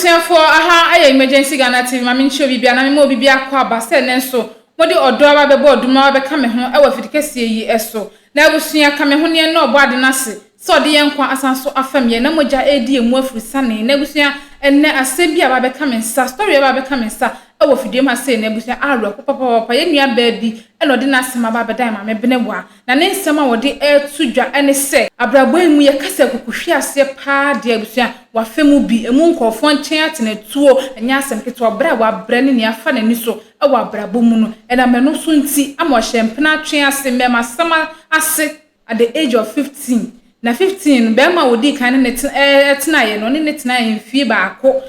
Abusuafoɔ, aha yɛ Emergency Ghana TV, ma menkyerɛ obi biara na mema obi biara akɔ aba sɛ nnɛ nso mode ɔdɔ aba abɛbɔ ɔdom na wabɛka me ho wɔ afidi kɛseɛ yi so. Na abusua, ka me ho ne yɛnnɔ Ɔbɔade no ase sɛ ɔde yɛn nkwa asan so afam yɛn na mogya redi yɛn mu afurusane. Na abusua, ɛnnɛ asɛm bi aba abɛka me nsa, story aba abɛka me nsa wɔ fidua mu ha sei na abusua awerɛho papapapa. Yɛn nua baa bi na ɔde n'asɛm aba abɛdan Maame Benewa. Na ne nsɛm a ɔde reto dwa ne sɛ, Abrabɔ yi mu yɛka sɛ akukuhweaseɛ paa deɛ abusua wafa mu bi, ɛmu nkurɔfoɔ nkyɛn atenatuo nyɛ asɛm ketewa, brɛ a wabrɛ ne nea afa n'ani so wɔ abrabɔ mu no, ɛnam ɛno so nti ama ɔhyɛ mpena atwe ase, mmɛɛmasɛm ase at the age of 15. Na 15 no, barima a ɔdii kan ne no tenaeɛ no, ɔne no tenaeɛ mfie baako.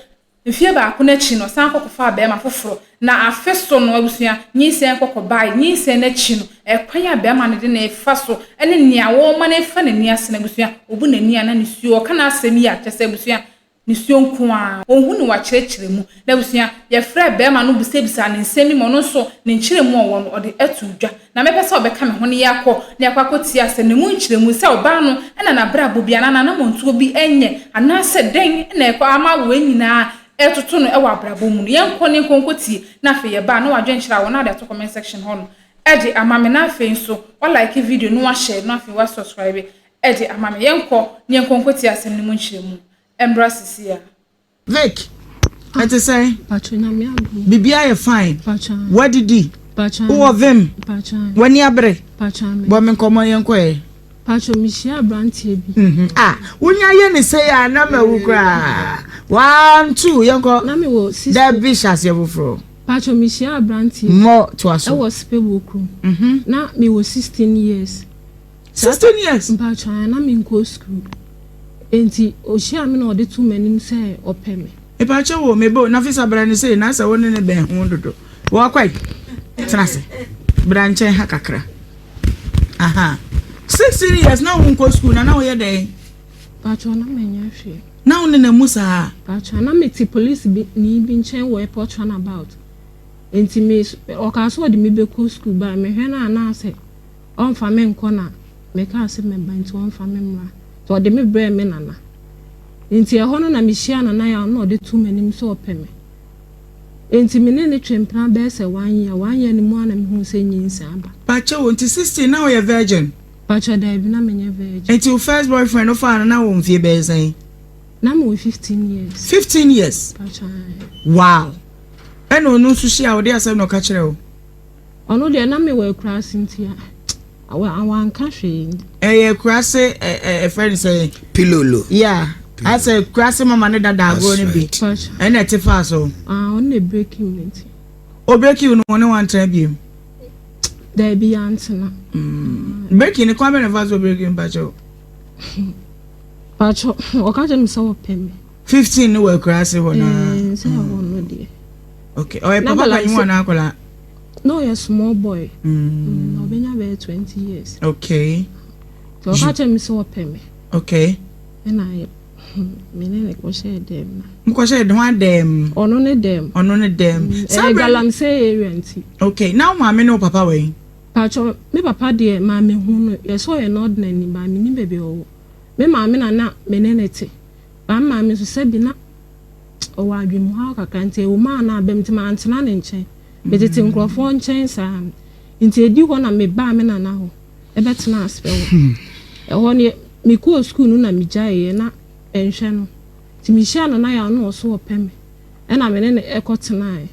Mfeɛ baako no akyi no, ɔsan kɔ kɔfaa barima foforɔ. Na afe so no, abusua, nyinsɛn kɔ kɔbaeɛ. Nyinsɛn no akyi no, ɛkwan a barima no de no refa so ne nea wɔrema no refa n'ani ase no, abusua, ɔbu n'ani a na nisuo, ɔka n'asɛm yi a, kyerɛ sɛ abusua, nisuo nko ara. Ɔnhu no wakyerɛkyerɛ mu. Na abusua, yɛfrɛɛ barima no bisabisaa no nsɛm bi ma ɔno nso ne nkyerɛmu a ɔwɔ no, ɔde ato dwa. Na mɛpɛ sɛ ɔbɛka me ho na yɛakɔ na yɛakɔ akɔtie asɛm no mu nkyerɛmu sɛ ɔbaa no na n'abrabɔ bi anaa n'anammɔntuo bi nyɛ anaasɛ dɛn na ɛkɔ ama wei nyinaa retoto no wɔ abrabɔ mu no. Yɛnkɔ na yɛnkɔ nkɔtie na afei yɛba a na w'adwenkyerɛ a wɔ na wode ato comment section hɔ no de ama me na afei nso wa like video no wa share na afei wa subscribe de ama me. Yɛnkɔ na yɛnkɔ nkɔtie asɛm no mu nkyerɛmu mmra sisi a. Vic, ɛte sɛn? Biribiara yɛ fine. Woadidi? Wowɔ vim? W'ani abere? Bɔ me nkɔmmɔ yɛnkɔ ɛ. Pacho mehyia aberanteɛ bi. Mhm. Ah, wonya yɛ ne sɛ yɛ a na mawu koraa. One, two, yɛnkɔ. Na mewɔ six. Dabi hyɛ aseɛ foforɔ. Pacho mehyia aberanteɛ bi. Mmɔ toa so. Ɛwɔ Spebo kurom. Mhm. Na mewɔ 16 years. 16 years. Mpacho na menkɔ school. Enti ohyiaa me na ɔde too m'anim sɛ ɔpɛ me. Mepakyɛw o, me bo, Nafisa bra ne sei na asɛ wo ne no bɛn ho dodo. Wakwae, tena ase. Bra nkyɛn ha kakra. Aha. 16 years na wo nkɔ school na na woyɛ dɛn? Pakyɛw na menyɛ hwee. Na wo nenam mu saa? Pakyɛw na mete police bi ni bi nkyɛn wɔ airport runabout. Enti me ɔkaa sɛ ɔde me bɛkɔ school but mehwɛ no a na asɛ ɔmfa me nkɔ na mekaa sɛ mɛba nti ɔmfa me mmra. Nti ɔde me brɛɛ me nana. Nti ɛhɔ no na mehyiaa Nana Yaw na ɔde too m'anim sɛ ɔpɛ me. Nti me ne no twee mpena bɛyɛ sɛ one year. One year no mu ara na mehuu sɛ nyinsɛn aba. Pakyɛ o, nti 16 na woyɛ virgin? Pakyɛ daabi, na menyɛ virgin. Nti wo first boyfriend no wofaa no na wowɔ mfie bɛyɛ sɛn? Na mewɔ 15 years. 15 years? Pakyɛ ae. Wow! Ɛna ɔno nso hyia wo, deɛ asɛm na ɔka kyerɛɛ wo? Ɔno deɛ na mewɔ akuraase nti a wanka hwee. Ɛyɛ akuraase ɛfrɛ no sɛ. Pilolo. Yeah asɛ akuraase mama ne dada agorɔ no bi ɛna ɛte faa so. Ah ɔno na breaking me nti. O breaking no wɔne wantena biem. Daabi yɛantena. Mm. Breaking ne kwan bɛ na fa so breaking mpakyɛw. Pakyɛw ɔka kyerɛ me sɛ ɔpɛ me. 15 ne wɔ akuraase hɔ naa. Ɛɛ sɛ ɛhɔ no deɛ. Okay ɔyɛ papa panyin wɔ n'akwadaa. Na ɔyɛ small boy. Mm. Ɔbɛnya bɛyɛ 20 years. Okay. Nti ɔka kyerɛ me sɛ ɔpɛ me. Okay. Ɛna yɛ me ne ne kɔhyɛɛ dɛm na. Mokɔhyɛɛ ho adɛm? Ɔno ne dɛm. Ɔno ne dɛm. Mm. Ɛyɛ galamsey area nti. Okay. Na wo maame ne wo papa wɔ yi? Pakyɛ me papa deɛ maa me hu no yɛ sɛ ɔyɛ northern ni baa me nim baabi ɔwɔ. Me maame na na me ne ne te. Baa me maame nso sɛbi na ɔwɔ adwemuhaw kakra nti ɛwɔ mu a na abam nti mantena ne nkyɛn. Metete nkurɔfoɔ nkyɛn saa. Nti ɛdi hɔ na mebaa me nana hɔ bɛtenaa aseɛ hɔ. Ɛhɔ no mekɔɔ sukuu no na megyaeɛ na nhwɛ no. Nti mehyiaa Nana Yaw na ɔso ɔpɛ me ɛna me ne no kɔtenaeɛ.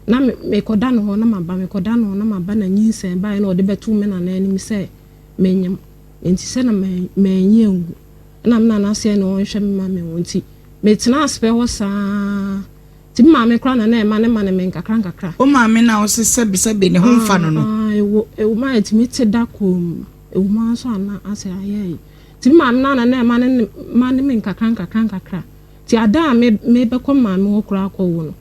Na mekɔda ne hɔ na maba, mekɔda ne hɔ na maba na nyinsɛn baeɛ na ɔde bɛtoo me nana anim sɛ menyem. Nti sɛ na manyi angu. Ɛna me nana sɛ na ɔnhwɛ me ma menwo nti metenaa aseɛ hɔ saa. Nti me maame koraa na na ɛma ne ma ne me nkakra nkakra. Wo maame no a wose sɛbe sɛbe ne ho mfa no no? Aah ɛwɔ ɛwɔ mu a ɛtumi te da komm, ɛwɔ mu ara nso a na asɛ ayɛ ayi. Nti me maame no ara na na ɛma ne ma ne me nkakra nkakra nkakra. Nti ada a me mebɛkɔ me maame hɔ koraa akɔwo no,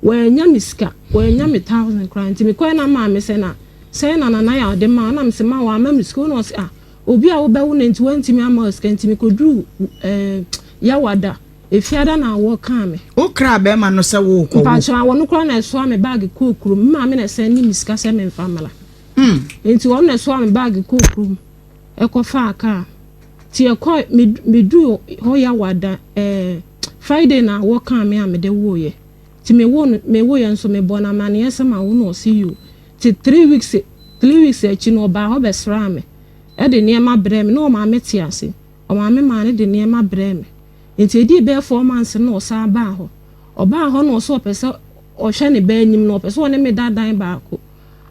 wannya me sika, wannya me thousand koraa. Nti mekɔɛ na maame sɛ na sɛn na Nana Yaw de maa wo? Na mese ma wamma me sika o. Na ɔse ah obi a wobɛwo no nti wantumi amma wo sika. Nti mekɔduruu ɛɛ Yawada. Efiada na awɔ kaa me. Wo kraa bɛɛma no sɛ wo rekɔ wo. Mpakyɛw awɔ no koraa na ɛsoa me bag kɔɔ kurom. Me maame na ɛsɛnde me sika sɛ menfa mmra. Nti ɔno na ɛsoa me bag kɔɔ kurom ɛkɔ faa kaa. Nti yɛkɔɔ me meduu hɔ Yawada ɛɛ. Friday na awoɔ kaa me a mede woeɛ. Nti mewoo no mewoeɛ nso mebɔɔ no amaneɛ sɛ mawo na ɔse yoo. Nti 3 weeks 3 weeks akyi no ɔbaa hɔ bɛsraa me de nneɛma brɛɛ me na ɔmaame te ase. Ɔmaame maa no de nneɛma brɛɛ me. Nti ɛdii bɛyɛ 4 months no na ɔsan baa hɔ. Ɔbaa hɔ na ɔse ɔpɛ sɛ ɔhwɛ ne ba anim na ɔpɛ sɛ ɔne me da dan baako.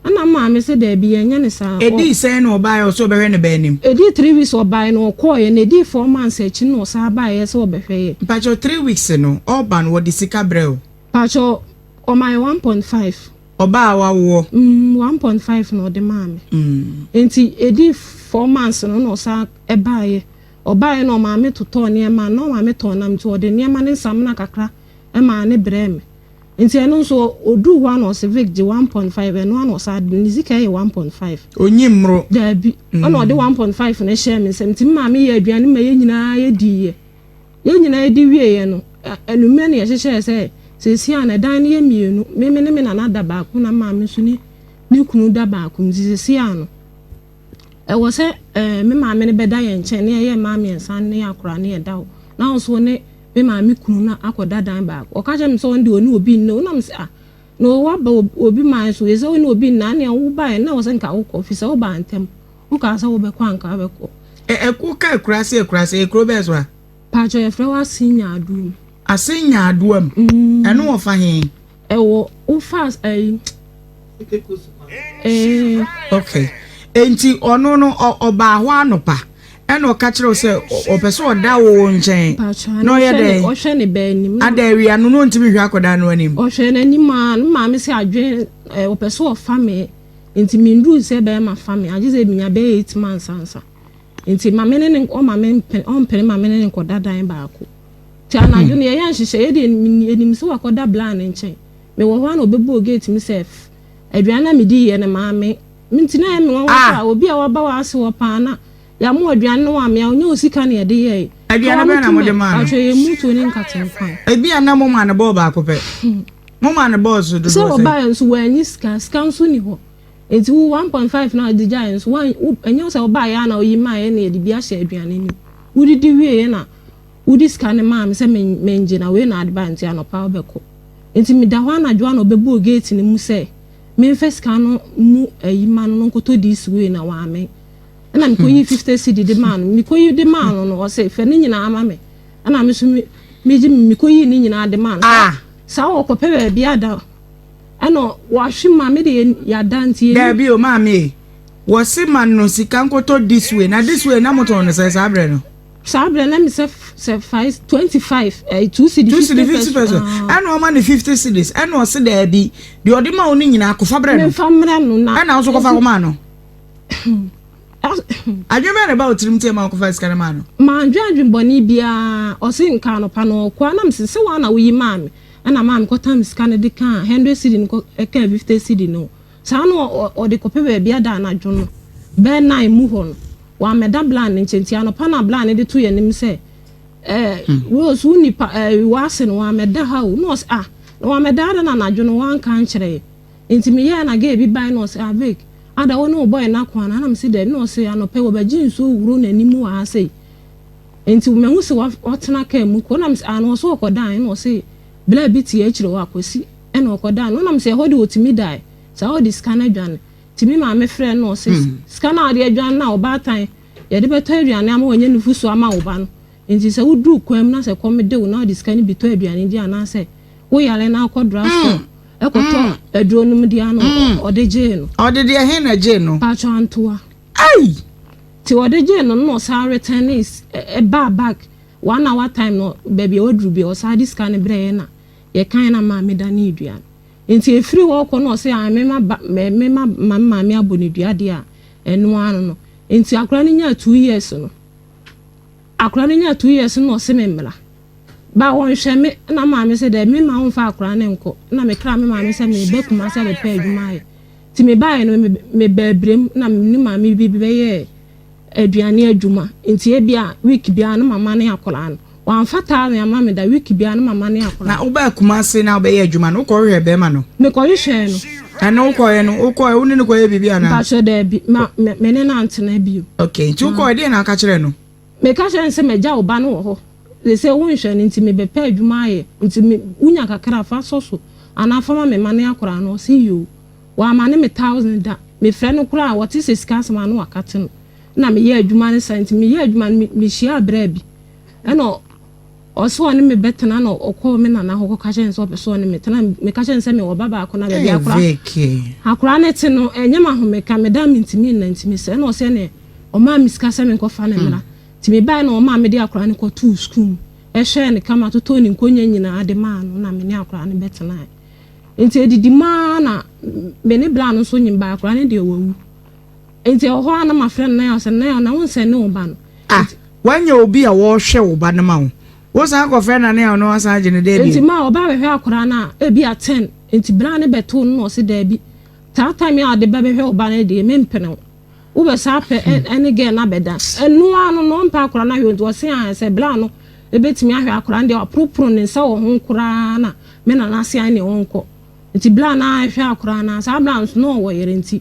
Ɛna maame sɛ daabi, yɛnyɛ ne saa. Ɛdii sɛn na ɔbaeɛ ɔsɛ ɔbɛhwɛ ne ba anim? Ɛdii 3 weeks ɔbaeɛ na ɔkɔɔeɛ na ɛdii 4 months akyi na ɔsan baeɛ sɛ ɔbɛhwɛ yɛ. Mpakyɛw, 3 weeks no ɔba no, wɔde sika brɛ o? Pakyɛw, ɔma yɛ 1.5. Ɔbaa wawoɔ? 1.5 na ɔde maa me. Nti ɛdii 4 months no na ɔsan ɛbaeɛ. Ɔbaeɛ na ɔmaame totɔɔ nneɛma na ɔmaame tɔn nam, nti ɔde nneɛma ne nsamena kakra ɛmaa ne brɛɛ me. Nti ɛno nso ɔduu hɔ a na ɔsɛ Vic gye 1.5. Ɛno a na ɔsan de ne sika yɛ 1.5. Onyi mmoro. Daabi, ɛna ɔde 1.5 no hyɛɛ me nsam. Nti me maame yɛ aduane ma yɛn nyinaa yɛdiiɛ. Yɛn nyinaa yɛdi wieɛ no, anwummerɛ no yɛhyehyɛɛ sɛ seesia no ɛdan no yɛ mmienu, meme ne me nana da baako na maame nso ne ne kunu da baako. Nti seesia no ɛwɔ sɛ me maame no bɛda yɛn nkyɛn ne yɛyɛ mmaa mmiɛnsa ne akora ne yɛda hɔ, na nso ne me maame kunu no akɔda dan baako. Ɔka kyerɛ me sɛ ɔno deɛ ɔne obi nna. Ɔnam sɛ ah, na waba obi man so yɛ sɛ ɔne obi nna nea wobaeɛ na wɔ sɛ nka wokɔ fi sɛ wobaa ntɛm, wokaa sɛ wobɛkɔ anka wobɛkɔ. Ɛ woka akuraase, akuraase, ekuro bɛɛ so a? Paatwa, yɛfrɛ wɔ Ase Nyaadoa. Ase Nyaadoa mu. Ɛno wɔ fa he? Ɛwɔ wofa ɛyi Okay, nti ɔno no ɔbaa hɔ anɔpa ɛna ɔka kyerɛ wo sɛ ɔpɛ sɛ ɔda wo nkyɛn na ɔyɛ dɛn? Ɔhwɛ ne ba anim. Ada awia no na ɔntumi hwɛ akɔdaa no anim? Ɔhwɛ n'anim a ne maame sɛ adwene ɔpɛ sɛ ɔfa me, nti menduru sɛ bɛrima fa me agye sɛ minya bɛyɛ 8 months ansa. Nti maame ne ne ɔma me mpene, ɔmpene maame ne ne nkɔda dan baako. Nti anadwo no yɛyɛ nhyehyɛ, yɛde yɛnim sɛ wakɔda bla ne nkyɛn. Mewɔ hɔ a na ɔbɛbɔɔ gate mu sɛ aduane a medi yɛ no maame. Nti na ɛyɛ me nwanwa sɛ obi a waba w'ase hɔ paa na yɛamo aduane no wɔ amea ɔnyɛ wo sika na yɛde yɛe. Aduane bɛn na mode maa no? Atwa yɛ mutuo ne nkatenkwan. Ebi a na mo ma no bɔɔl baako pɛ, mo ma no bɔɔl so sɛ dodoɔ sɛ? Ɔbaeɛ nso wanyi sika, sika nso ni hɔ. Nti wo 1.5 na ɔde gyaeɛ nso wan wo ɛnyɛ sɛ ɔbaeɛ a na ɔyi maaeɛ na yɛde bi ahyɛ aduane no mu. Wodidi wieeɛ na wode sika no maa me sɛ mengye na wei na ade ba, nti anɔpa wobɛkɔ. Nti meda hɔ anadwo a na ɔbɛbɔɔ gate no mu sɛ memfa sika no mu ayi ma no no nkɔtɔ this way na wame. Ɛna mekɔyi 50 cedi de maa no. Mekɔyi de maa no no, ɔsɛ fɛ ne nyinaa ma me. Ɛna me so megye mekɔyi ne nyinaa de maa no. Ah. Saa wɔkɔpɛ baabi ada ɛna wahwe ma me de yɛada nti yɛni. Daabi o, maame e, wɔse ma no sika nkɔtɔ this way, na this way na motɔn no sɛ saa berɛ no? Saa berɛ na me sɛ 5 25 2 cedi. 2 cedi 50 pesewas. Ɛna ɔma no 50 cedis ɛna ɔse daabi, deɛ ɔde ma wo no nyinaa kɔfa brɛ no. Memfa mmerɛ no na. Ɛna wo nso kɔfa kɔmaa no. Adwene bɛn na ɛba wo tirim nti ɛma wokɔfa sika no maa no? Mandwe adwenbɔne biara. Ɔse nka anɔpa no ɔkɔ a na mese sɛ woa na woyi maa me. Ɛna maa me kɔtam sika no de kaa 100 cedi no kɔ ɛkaa 50 cedi no. Saa na ɔde kɔpɛ baabi ada anadwo no bɛɛ 9 mu hɔ no wammɛda bla ne nkyɛn. Nti anɔpa na bla ne de to yɛn anim sɛ Rose, wo nipa w'ase no wammɛda ha o. Na ɔse ah, na wammɛda ada na anadwo no wanka nkyerɛ yɛ. Nti meyɛɛ na girl bi bae na ɔse ah, Vic, ada wo ne wo boy no ako ana? Na mese daabi. Na ɔse anɔpa yi wɔbɛgye nsuo wuro n'anim wɔ ha sei, nti mahu sɛ watena kaa mu kɔ. Na mese ah, na ɔse ɔkɔdan. Na ɔse bla bi te akyire hɔ akɔsi ɛna ɔkɔdan no. Na mese ɛhɔ de ɔtumi dae saa ɔde sika no adwane. Nti me maame frɛ no na ɔse sika no a ɔde adwane no a ɔbaatan yɛde bɛtɔ aduane ama wanya nufusu ama wo ba no. Nti sɛ woduru kwan mu na sɛ kɔm de wo na wode sika no bi tɔ aduane di anaasɛ woyare na akɔ drugstore ɛkɔtɔ aduro nom di ano. Ɔde gyee no. Ɔde deɛ he na gyee no? Paatwa, antoa. Ai! Nti ɔde gyee no na ɔsan return ne ɛbaa back one hour time no, baabi a waduru bi ɔsan de sika no brɛ yɛ na yɛkan na maame da ne dua no. Nti efiri hɔ kɔ na ɔsɛ ah, mema ba mema ma maame abɔ ne dua deɛ a ɛno ano no. Nti akwadaa no nyaa 2 years no, akwadaa no nyaa 2 years no na ɔsɛ me mmra ba wɔnhwɛ me. Na maame sɛ dɛ me ma wɔmfa akwadaa no nkɔ. Na mekra me maame sɛ meba Kumase abɛpɛ adwuma ayɛ. Nti mebaeɛ no meba abirem na me ne maame bi bɛyɛɛ aduane adwuma. Nti ebia week biara no mama ne akwadaa no wamfa 1,000 ama me da, week biara no mama ne akwadaa. Na wobaa Kumase na wobɛyɛ adwuma no, wokɔhwehwɛ bɛrima no? Mekɔhwehwɛɛ no. Ɛno wokɔɛ no, wokɔɛ wo ne no kɔyɛ biribi anaa? Mpakyɛ, daabi, ma me ne no antena bio. Okay, nti wokɔɛ deɛ na woka kyerɛ no? Meka kyerɛ no sɛ magya wo ba no wɔ hɔ. Seesei wonhwɛ no nti mebɛpɛ adwuma ayɛ nti me wonya kakra a fa sɔ so anaa fa ma me mma ne akwadaa no. Ɔse yoo. Wammane me thousand da. Mefrɛ no koraa a ɔte sɛ sika asɛm a na wakate no. Ɛna meyɛɛ adwuma no saa nti meyɛɛ adwuma no mehyiaa braa bi ɛna ɔse ɔne me bɛtena na ɔkɔɔ me nana hɔ kɔka kyerɛ no sɛ ɔpɛ sɛ ɔne me tena. Meka kyerɛ no sɛ mewɔ ba baako na baabi akora akora no te no ɛnyɛ m'ahomeka meda mentumi nna nti mesrɛ ɛna ɔse ɛneɛ ɔmaa me sika sɛ menkɔfa no mmra. Nti mebaeɛ na ɔmaa mede akwadaa no kɔtoo sukuu mu, hwɛɛ no kama, totɔɔ ne nkonnwa nyinaa de maa no na me ne akwadaa no bɛtenaeɛ. Nti ɛdidi mu ara na me ne bra no nso nyem baa akwadaa no deɛ wawu. Nti ɛwɔ hɔ ara na mafrɛ no Naya sɛ Naya na wonsɛne wo ba no. Ah, woanya obi a ɔrehwɛ wo ba no ma wo. Wosan kɔfrɛ Nana a ɔno asan agye no dɛ bio. Nti ma ɔba bɛhwɛ akwadaa no a ebi a ten nti bra no bɛtoo no na ɔse daabi saa time a ɔde ba bɛhwɛ wo ba no deɛ mempene wo. Wobɛsa apɛ ɛne girl no abɛda. Ɛno ara no na ɔmpɛ akwadaa no ahwɛ o nti ɔse aane sɛ bra no ɛbɛtumi ahwɛ akwadaa no deɛ waporoporo ne nsa wɔ ho koraa na me nana se aane ɔnkɔ. Nti bra no ara hwɛ akwadaa no ara saa bra no nso na ɔwɔ yere nti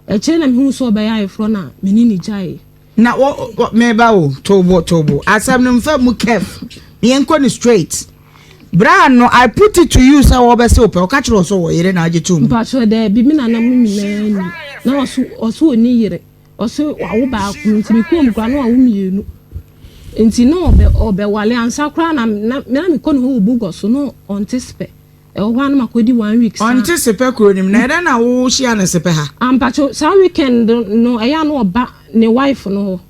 akyire na mehuu sɛ ɔbɛyɛ ayeforɔ na me ne no gyaeɛ. Na wo wo meba o tobo tobo asɛm no mfa mu kɛf yɛnkɔ no straight. Bra no I put it to you sɛ wɔbɛse wo pɛ ɔka kyerɛ wo sɛ ɔwɔ yere na agye tom. Mpakyɛw daabi me nana mo nyinaa ni na ɔso ɔso ɔni yere ɔso wawo baako nti me kɔɔ mu koraa na wawo mienu nti na ɔbɛ ɔbɛwale ansa koraa na na na me kɔ ne hɔ wɔ Bogor so na ɔnte sepɛ ɛwɔ hɔ a na makɔdi one week saa. Ɔnte sepɛ kuro no mu na ɛdɛn na wo hyia no sepɛ ha. Ah mpakyɛw saa weekend no ɛyɛ a na ɔba ne wife no hɔ.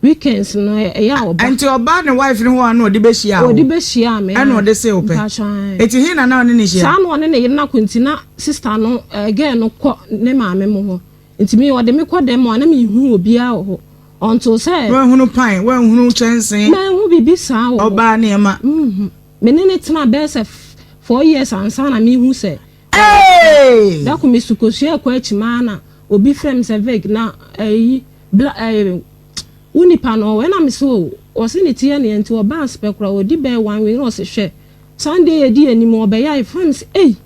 Weekends no ɛyɛ a ɔba. Nti ɔba ne wife no hɔ a na ɔde bɛhyia wo? Ɔde bɛhyia me. Ɛna ɔde se wo pɛ? Mpakyɛ ae. Eti he na na ɔne no hyia? Saa na ɔne ne yere no akɔ nti na sister no ɛɛ girl no kɔ ne maame mo hɔ. Nti me ɔde me kɔ dɛm a na menhunu obiara wɔ hɔ until sɛ. Woanhunu pan, woanhunu kyɛnsee? Manhu biribi saa wɔ hɔ. Ɔbaa nneɛma? Menhu. Me ne no tenaa bɛyɛ sɛ four years ansa na mehu sɛ. Eeii! Da ko me su kosua kɔ akyi maa na obi frɛ me sɛ Vic na ɛyi. Bla eh, wo nipa no ɔwɔ ɛna mese o, ɔse ne ti yɛ no ya nti ɔbaa spɛ koraa ɔdi bɛyɛ one week na ɔse hwɛ Sunday yɛdi anim ɔbɛyɛ ayeforɔ na mese ei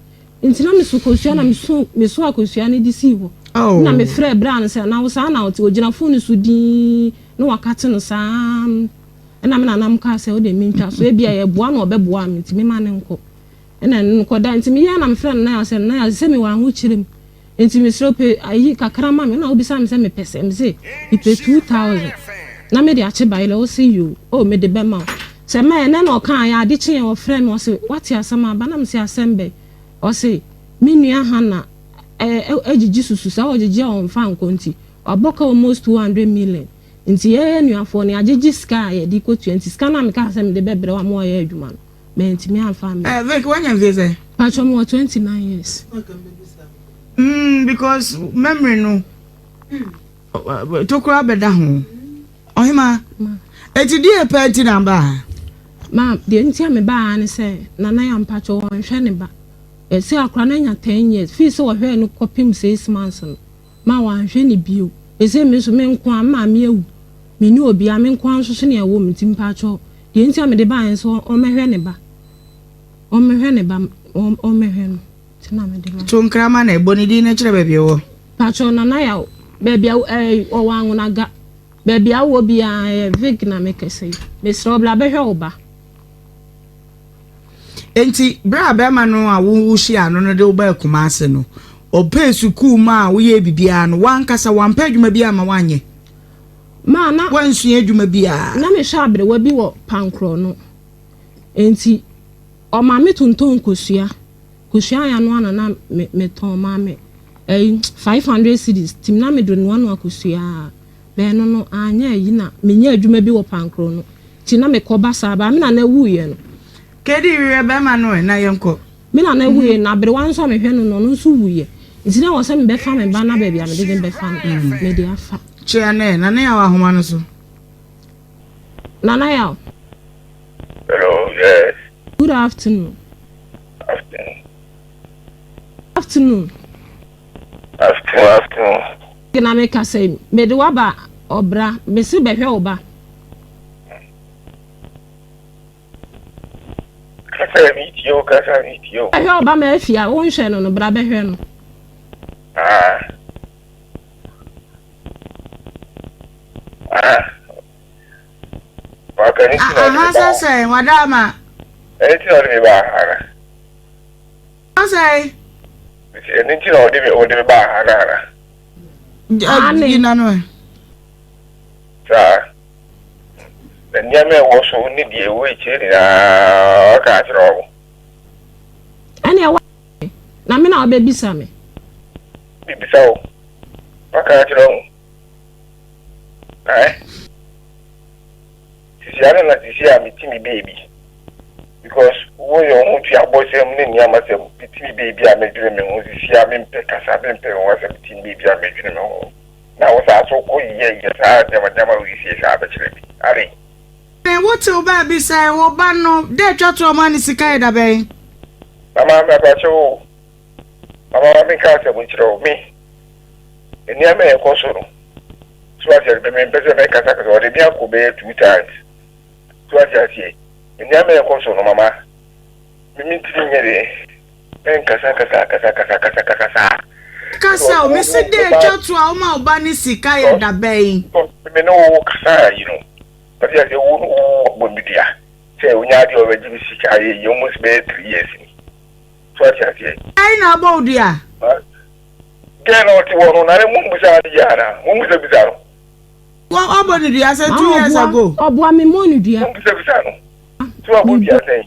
nti na meso kosua na meso meso akosua no de sii hɔ Oh. na mefrɛ bra no sɛ na wo saa na ɔte ɔgyina phone no so dinn na wakate no saa ɛna me nanam kaa sɛ wode mentwa so ebia yɛboa na ɔbɛboa me nti mema no nkɔ ɛna ɛno no kɔda nti meyɛ na mefrɛ no na sɛ na sɛ mewɔ ahokyerɛ mu Nti mesrɛ wo pɛ ayi kakra ma me na wobisa me sɛ mepɛ sɛn mese mepɛ 2000 na mede akye bayerɛ wose yoo oh mede bɛma wo sɛ ma ɛnɛ na ɔkaa yɛ ade kyeeɛ ɔfrɛ me ɔse wate asɛm aba na mese asɛm bɛn ɔse me nua Hannah agyigyi susu saa ɔgyegye a ɔmfa nkɔ nti wabɔ ka almost 200 million nti yɛyɛ anuafoɔ no yɛagyegye sika a yɛde kɔtua nti sika no a mekaa sɛ mede bɛbrɛ wo ama woayɛ adwuma no Mantumi amfa ammɛ. Eh, Vic, wanya mfie sɛ? Pacho, mewɔ 29 years. Because memory no, tokura bɛda ho. Ɔhema, eti deɛ pɛ nti na aba ha? Ma, deɛ nti a mebaa ha ne sɛ, Nana ya mpacho wɔnhwɛ ne ba. Ɛsɛ akora no anya 10 years. Fii sɛ wɔhwɛɛ no kɔpem 6 months no, ma wanhwɛ ne bio. Ɛsɛ me nso me nko a, me maame awu. Menni obiara, me nko ara nso so na ɛwɔ mu nti mpacho Deɛ nti a mede baeɛ nso ɔmmɛhwɛ ne ba. Ɔmmɛhwɛ ne ba, ɔmmɛhwɛ no. Nti na mede baeɛ. To nkra ma no, bɔ ne din na kyerɛ baabi a ɔwɔ. Patrɔ Nana Yaw, baabi a ɛɛ ɔwɔ Anwonaga. Baabi a wowɔ biara ɛyɛ Vic na mekasa yi. Mesrɛ wo bra bɛhwɛ wo ba. Enti bere a barima no a wuhyiaa no no de wo baa Kumasi no, ɔpɛɛ sukuu maa woyɛɛ biribiara no, w'ankasa wampɛ adwuma biara amma woanyɛ? Ma na. Woansua adwuma biara? Na mehwɛ aberewa bi wɔ pankorɔ no, enti ɔma me tontɔn nkosua. Kosua a yɛanoa na na me metɔn maa me ɛyi 500 cedis, nti na mede noanoa kosua ara. Bɛn no no anyɛ ayi na menya adwuma bi wɔ pankorɔ no, nti na mekɔ ba saa baa me nana wuiɛ no. Kedi hwehwɛ bɛrima no ɛ na yɛnkɔ. Me nana wuiɛ no, aberewa nso a mehwɛ no no, ɔno nso wuiɛ. Nti na ɛwɔ sɛ mebɛfa me ba na baabi a mede no bɛfa no, mede afa. Kyea no ɛ, Nana Yaw ahoma no so. Nana Yaw. Hello, yes. Good afternoon. Afternoon. Afternoon. Afternoon, afternoon. Na meka sɛ mede waba ɔbra, mese bɛhwɛ wo ba. Kasa mi tie o, kasa mi tie o. Bɛhwɛ wo ba ma afi a wonhwɛ no no, bra bɛhwɛ no. Ah. Ah. Waka. Ɛno nti na ɔde me Aha ba sɛ hɔ. sɛn, Wadaama? Ɛno nti na ɔde me baa ha na. Ɔsɛe. Mese ɛno nti na ɔde me ɔde me baa ha no ana? Aane. Gyina no ɛ. Saa. Na nneɛma a ɛwɔ so ne deɛ ɛwɔ akyire nyinaa ɔka akyerɛ wɔn. Ɛnneɛ wa na me na wobɛbisa me. Mebisa wo. Waka akyerɛ wɔn. Ae. Sisi ano na sisi a mete me baabi because wo yɛ wo ho tuabɔsɛm ne nneɛma sɛm mete me baabi a medwene me ho sisi a mempɛ kasa mempɛ me ho asɛm mete me baabi a medwene me ho na wo saa so kɔ yɛ yɛ saa nneɛma nneɛma wei sie saa bɛkyerɛ me are. Wo tew baabi sɛn wo ba no dɛ twa toɔ ma ne sika yɛ dabɛn. Mama mɛpakyɛw o mama ma menka asɛm nkyerɛ wo me nneɛma a ɛkɔ so no So wate aseɛ? Me mempɛ sɛ mɛkasakasa, ɔde me akɔ bɛyɛ two times. So wate aseɛ? Nneɛma a ɛkɔ so no, mama, me mentumi nyɛ deɛ, mɛnkasakasa kasakasakasakasa saa. Kasa o, mese dɛ atwa to a woma wo ba no sika yɛ da bɛn? Because me ne wo kasa yi no, wate aseɛ, wo ne wo bɔ me dua sɛ wonya adeɛ a ɔbɛgye me sika yɛ yi almost bɛyɛ 3 years ni. So wate aseɛ? Ɛn na abɔ wo dua? Dɛn na ɔte hɔ no na ne mummusa no yie anaa? Mummusabisa no. Wabɔ no dua sɛ 2 years ago. Ɔboa me mmɔ no dua. Mummusabisa no. So wabɔ dua sɛn?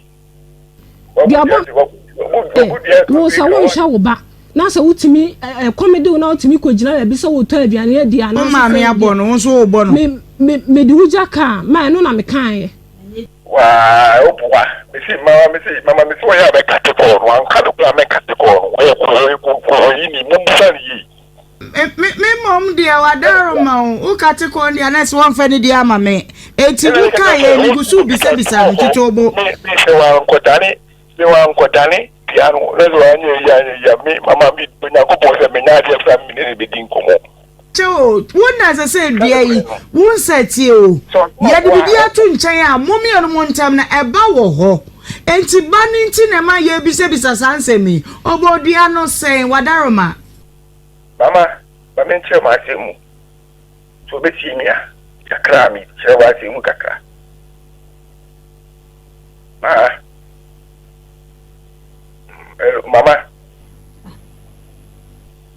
Wabɔ dua sɛn? Wabɔ dua. Wo sɛ wonhwɛ wo ba na sɛ wotumi ɛkɔm de wo na wotumi kɔgyina baabi sɛ wotɔ aduane adi anaa. Wo maame abɔ no, wo nso wobɔ no. Me me mede wo gya kaa ma ɛno na mekaeɛ. Waa woboa mesi mama mesi mama mesi wɔyɛ a bɛkate kɔɔ no anka no koraa mɛkate kɔɔ no wɔyɛ kɔɔ kɔɔ yi ni mumbusa no yie. Me me mmom deɛ wadaro ma wo wo kate kɔɔ deɛ na ɛsɛ wɔmfa ne deɛ ama me eti wo ka yɛ megu so bisabisa no twitwi bo. Me me sɛ wankɔdane sɛ wankɔdane dua no na sɛ wanyɛ yi anyɛ yi a me mama me Onyankopɔn sɛ menya adeɛ fra me ne ne bɛdi nkɔmmɔ. Kyɛ o, wo na ɛsɛ sɛ dua yi, wo nsa tie o. Yɛde biribi ato nkyɛn a, mo mmienu mo ntam no, ɛba wɔ hɔ. Enti ba no nti na ɛma yɛrebisabisa saa nsɛm yi. Ɔbɔɔ dua no sɛn? Wadaroma. Mama, ma menkyerɛ m'asɛm mu. Sɛ wobɛtie me a, kakra a mekyerɛ w'asɛm mu kakra. Maa. Hello, mama.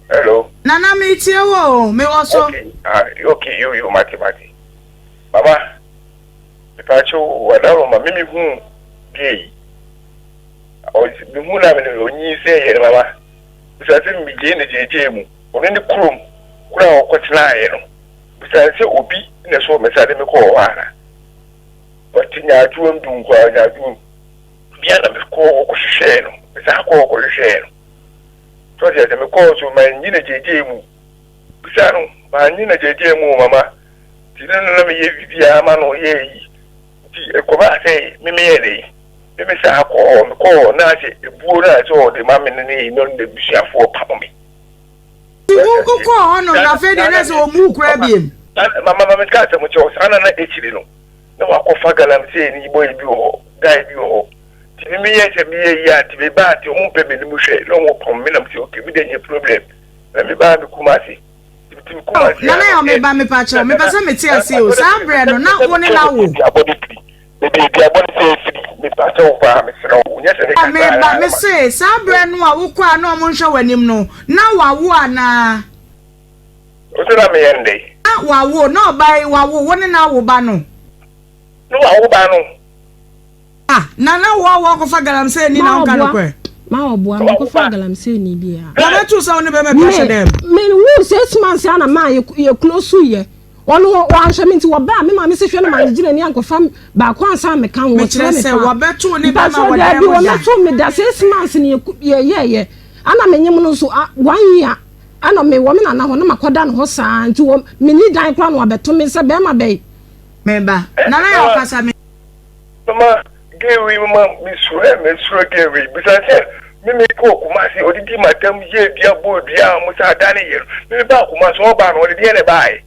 Hello. Nana mi tie wo o, mi wɔ so. Okay, ah, okay, yo yo, mate mate. Mama, mepaakyɛw wadaroma me mehu gay. Mehu na me onyi sɛ yɛ mama. Bisa sɛ megyee ne gyegye mu. Ɔno ne kurom koro a ɔkɔtenaeɛ no. Bisa sɛ obi na ɛsɔɔ me nsa de me kɔɔ hɔ ana. Ɔte nyaadwoam dunkwa nyaadwoam. Bia na mekɔɔ hɔ kɔhwehwɛɛ no. Mesan kɔɔ hɔ kɔhwehwɛɛ no. So ɔte sɛ mekɔɔ so mannye no gyegye mu. Bisa no, mannye no gyegye mu o mama. Nti no na meyɛ biribiara ma no yɛ yi. Nti ɛkɔbaa sɛ me meyɛ dɛ me me saa kɔɔ hɔ mekɔɔ hɔ na asɛ ebuo no a sɛ ɔde ma me no ne no n'abusuafoɔ pamo me. Nti wo wokɔɔ hɔ nom na afei deɛ na sɛ wɔn mu kura biem. Mama ma meka asɛm kyerɛ wo saa na na akyiri no na wakɔfa galamsey ne boy bi wɔ hɔ guy bi wɔ hɔ nti me meyɛ sɛ meyɛ yi a nti mebaa nti ɔmo mpɛ m'anim hwɛ na ɔmo pam me nam sɛ okay me deɛ nyɛ problem na mebaa me Kumasi. Oh, Nana yɛ meba mepa kyɛw mepɛ sɛ mete ase o saa berɛ no na wo ne na wo. Meba me se saa berɛ no a wokɔ a na ɔmo nhwɛ w'anim no na wawo anaa. Ose na meyɛ ndɛ. Na wawo na ɔbaa yi wawo wo ne na awo ba no. Na wawo ba no. Ah, Nana wo a wakɔfa galamsey ni na wonka nokorɛ. Ma ɔboa me kɔfa galamsey ni biara. Wɔbɛto sɛ wo ne bɛrima bi ahyɛ dɛm. Me wo 6 months ana maa yɛ yɛ close yɛ. Ɔno wanhwɛ me nti wɔbaa me maame sɛ hwɛ no ma gyina ni ankɔfa baako ansa meka ho. Mekyerɛ sɛ wɔbɛto ne bɛrima wɔ dɛm da. Wɔbɛto me da 6 months ne yɛ yɛ yɛ. Ana menyem no nso one year ana me wɔ me nana hɔ na makɔda ne hɔ saa nti wɔ me ni dan koraa na wɔabɛto me sɛ bɛrima bɛyi. Meba. Nana yɛ ɔkasa me. Mama gay mama mesuro ɛ mesuro gay bisa sɛ me me kɔ Kumasi odidi matam yɛ dua bɔ dua a mo sa dane yɛ no me me ba Kumasi ɔba no ɔde deɛ na ɛbaayɛ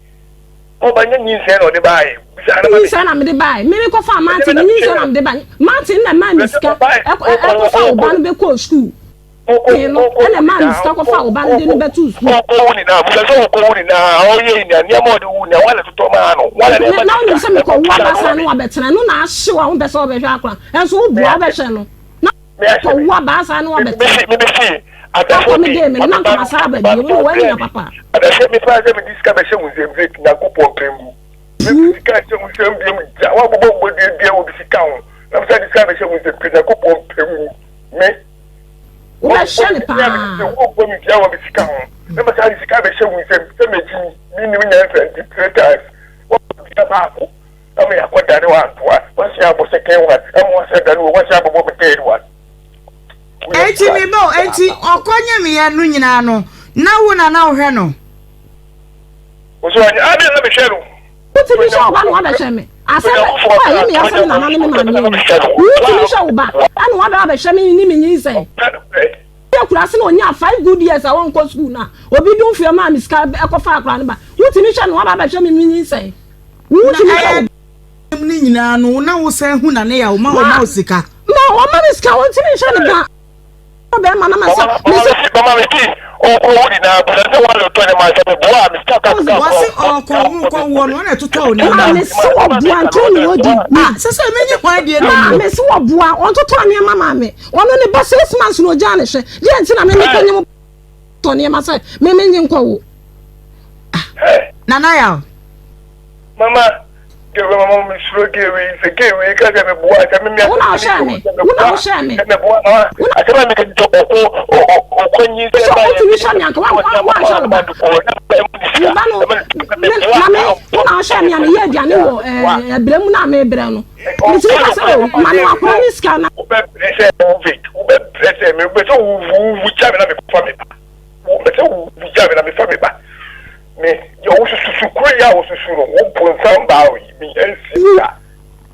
ɔba nyɛ nyinsɛn na ɔde baayɛ bisa na ma me. Nyinsɛn na mede baayɛ me me kɔfa Martin nyinsɛn na mede baayɛ Martin na maa me sika ɛkɔfa ɔba no bɛkɔ sukuu. Tee no ɛna ɛmaa me sika kɔfaa wo ba no de no bɛtoo sukuu. Ɔkɔ wu nyinaa busa sɛ ɔkɔ wu nyinaa ɔyɛ nyinaa nneɛma ɔde wu nyinaa wɔn na totɔ maa no wɔn na nneɛma Na wonim sɛ mekɔ wo aba saa no wabɛtena ɛno na ahyew a wompɛ sɛ wobɛhwɛ akora ɛnso woboa wobɛhwɛ no na kɔ wo aba saa no wabɛtena akɔ me dee me no na nka masaa aba bio na woanya papa. Adahwɛ me paa sɛ mede sika bɛhyɛ wo nsam sɛ Nyankopɔn pɛ ngu. Mede sika nhyɛ wo nsam biom gya woabobɔ mmɔdua dua wɔ bi sika ho na mesa de sika bɛhyɛ wo nsam pɛ Nyankopɔn pɛ ngu. Me. Wobɛhyɛ no paa. Wobɔ me dua wɔ me sika ho na masa de sika bɛhyɛ wo nsam sɛ mɛgye mi menim nyansa nti three times wɔbɔ dua baako ama yɛakɔdane wɔ antoa wɔahyɛ abɔ second one ama wɔahyɛ dane wɔ wɔahyɛ abɔbɔ me third one. Enti me ba o, enti ɔkɔ nyemeɛ no nyinaa no, na wo na na wohwɛ no? Nso ɔnyɛ ade na mehwɛ no. Wotumi hwɛ wo ba na wabɛhwɛ me. Asɛm bɛ a ɛyɛ me ya sɛ me nana ne me maame awu. Wotumi hwɛ wo ba ɛna wabɛ abɛhwɛ me ne me nyinsɛn. Yɛ akuraase na ɔnyaa five good years a ɔnkɔ sukuu no a obi dum fie maa me sika ɛkɔfa akora no ba. Wotumi hwɛ no waba abɛhwɛ me me nyinsɛn. Wotumi hwɛ wo ba. Ne nyinaa no na wosan hu na ne yɛ ɔma ɔma wo sika. Ma ɔma me sika ɔntumi nhwɛ ne ba. bɛrima na masa mese. Mama me ti ɔkɔ wo nyinaa bisa sɛ wɔn tɔ ne ma sɛ me boa me sika ka sika. Wɔsi ɔkɔ wo kɔ woɔ no ɔna ɛtotɔ wo nneɛma. Maame se ɔboa ntɔn ne ɔdi. Ah sɛ sɛ menye hwan deɛ na Maame se ɔboa ɔntotɔ nneɛma maame ɔno ne ba 6 months na ɔgyaa ne hwɛ deɛ nti na me mekɔ nye mo tɔ nneɛma sɛ me menye nkɔ wo. Ah Nana Yaw. Mama Gay mama mi suro gay wei sɛ gay wei ka sɛ meboa sɛ me Wo na wohyɛɛ me wo na wohyɛɛ me sɛ meboa mama asɛm a meka sɛ ɔko ɔkɔ nyi sɛ sɛ wotumi hyɛ me anka woanhyɛ wo ba wo ba no na me wo na wohyɛɛ me a meyɛ aduane wɔ ɛbrɛ mu na mebrɛ no metumi ka sɛ o ma no akora ne sika na wobɛbrɛ sɛ wovic wobɛbrɛ sɛ mebɛ sɛ wowu gya me na mekɔfa me ba wobɛ sɛ wowu gya me na mefa me ba Me, deɛ wosusu kuro yi a wosusu no, wo bonsam baa yi, me nsi da.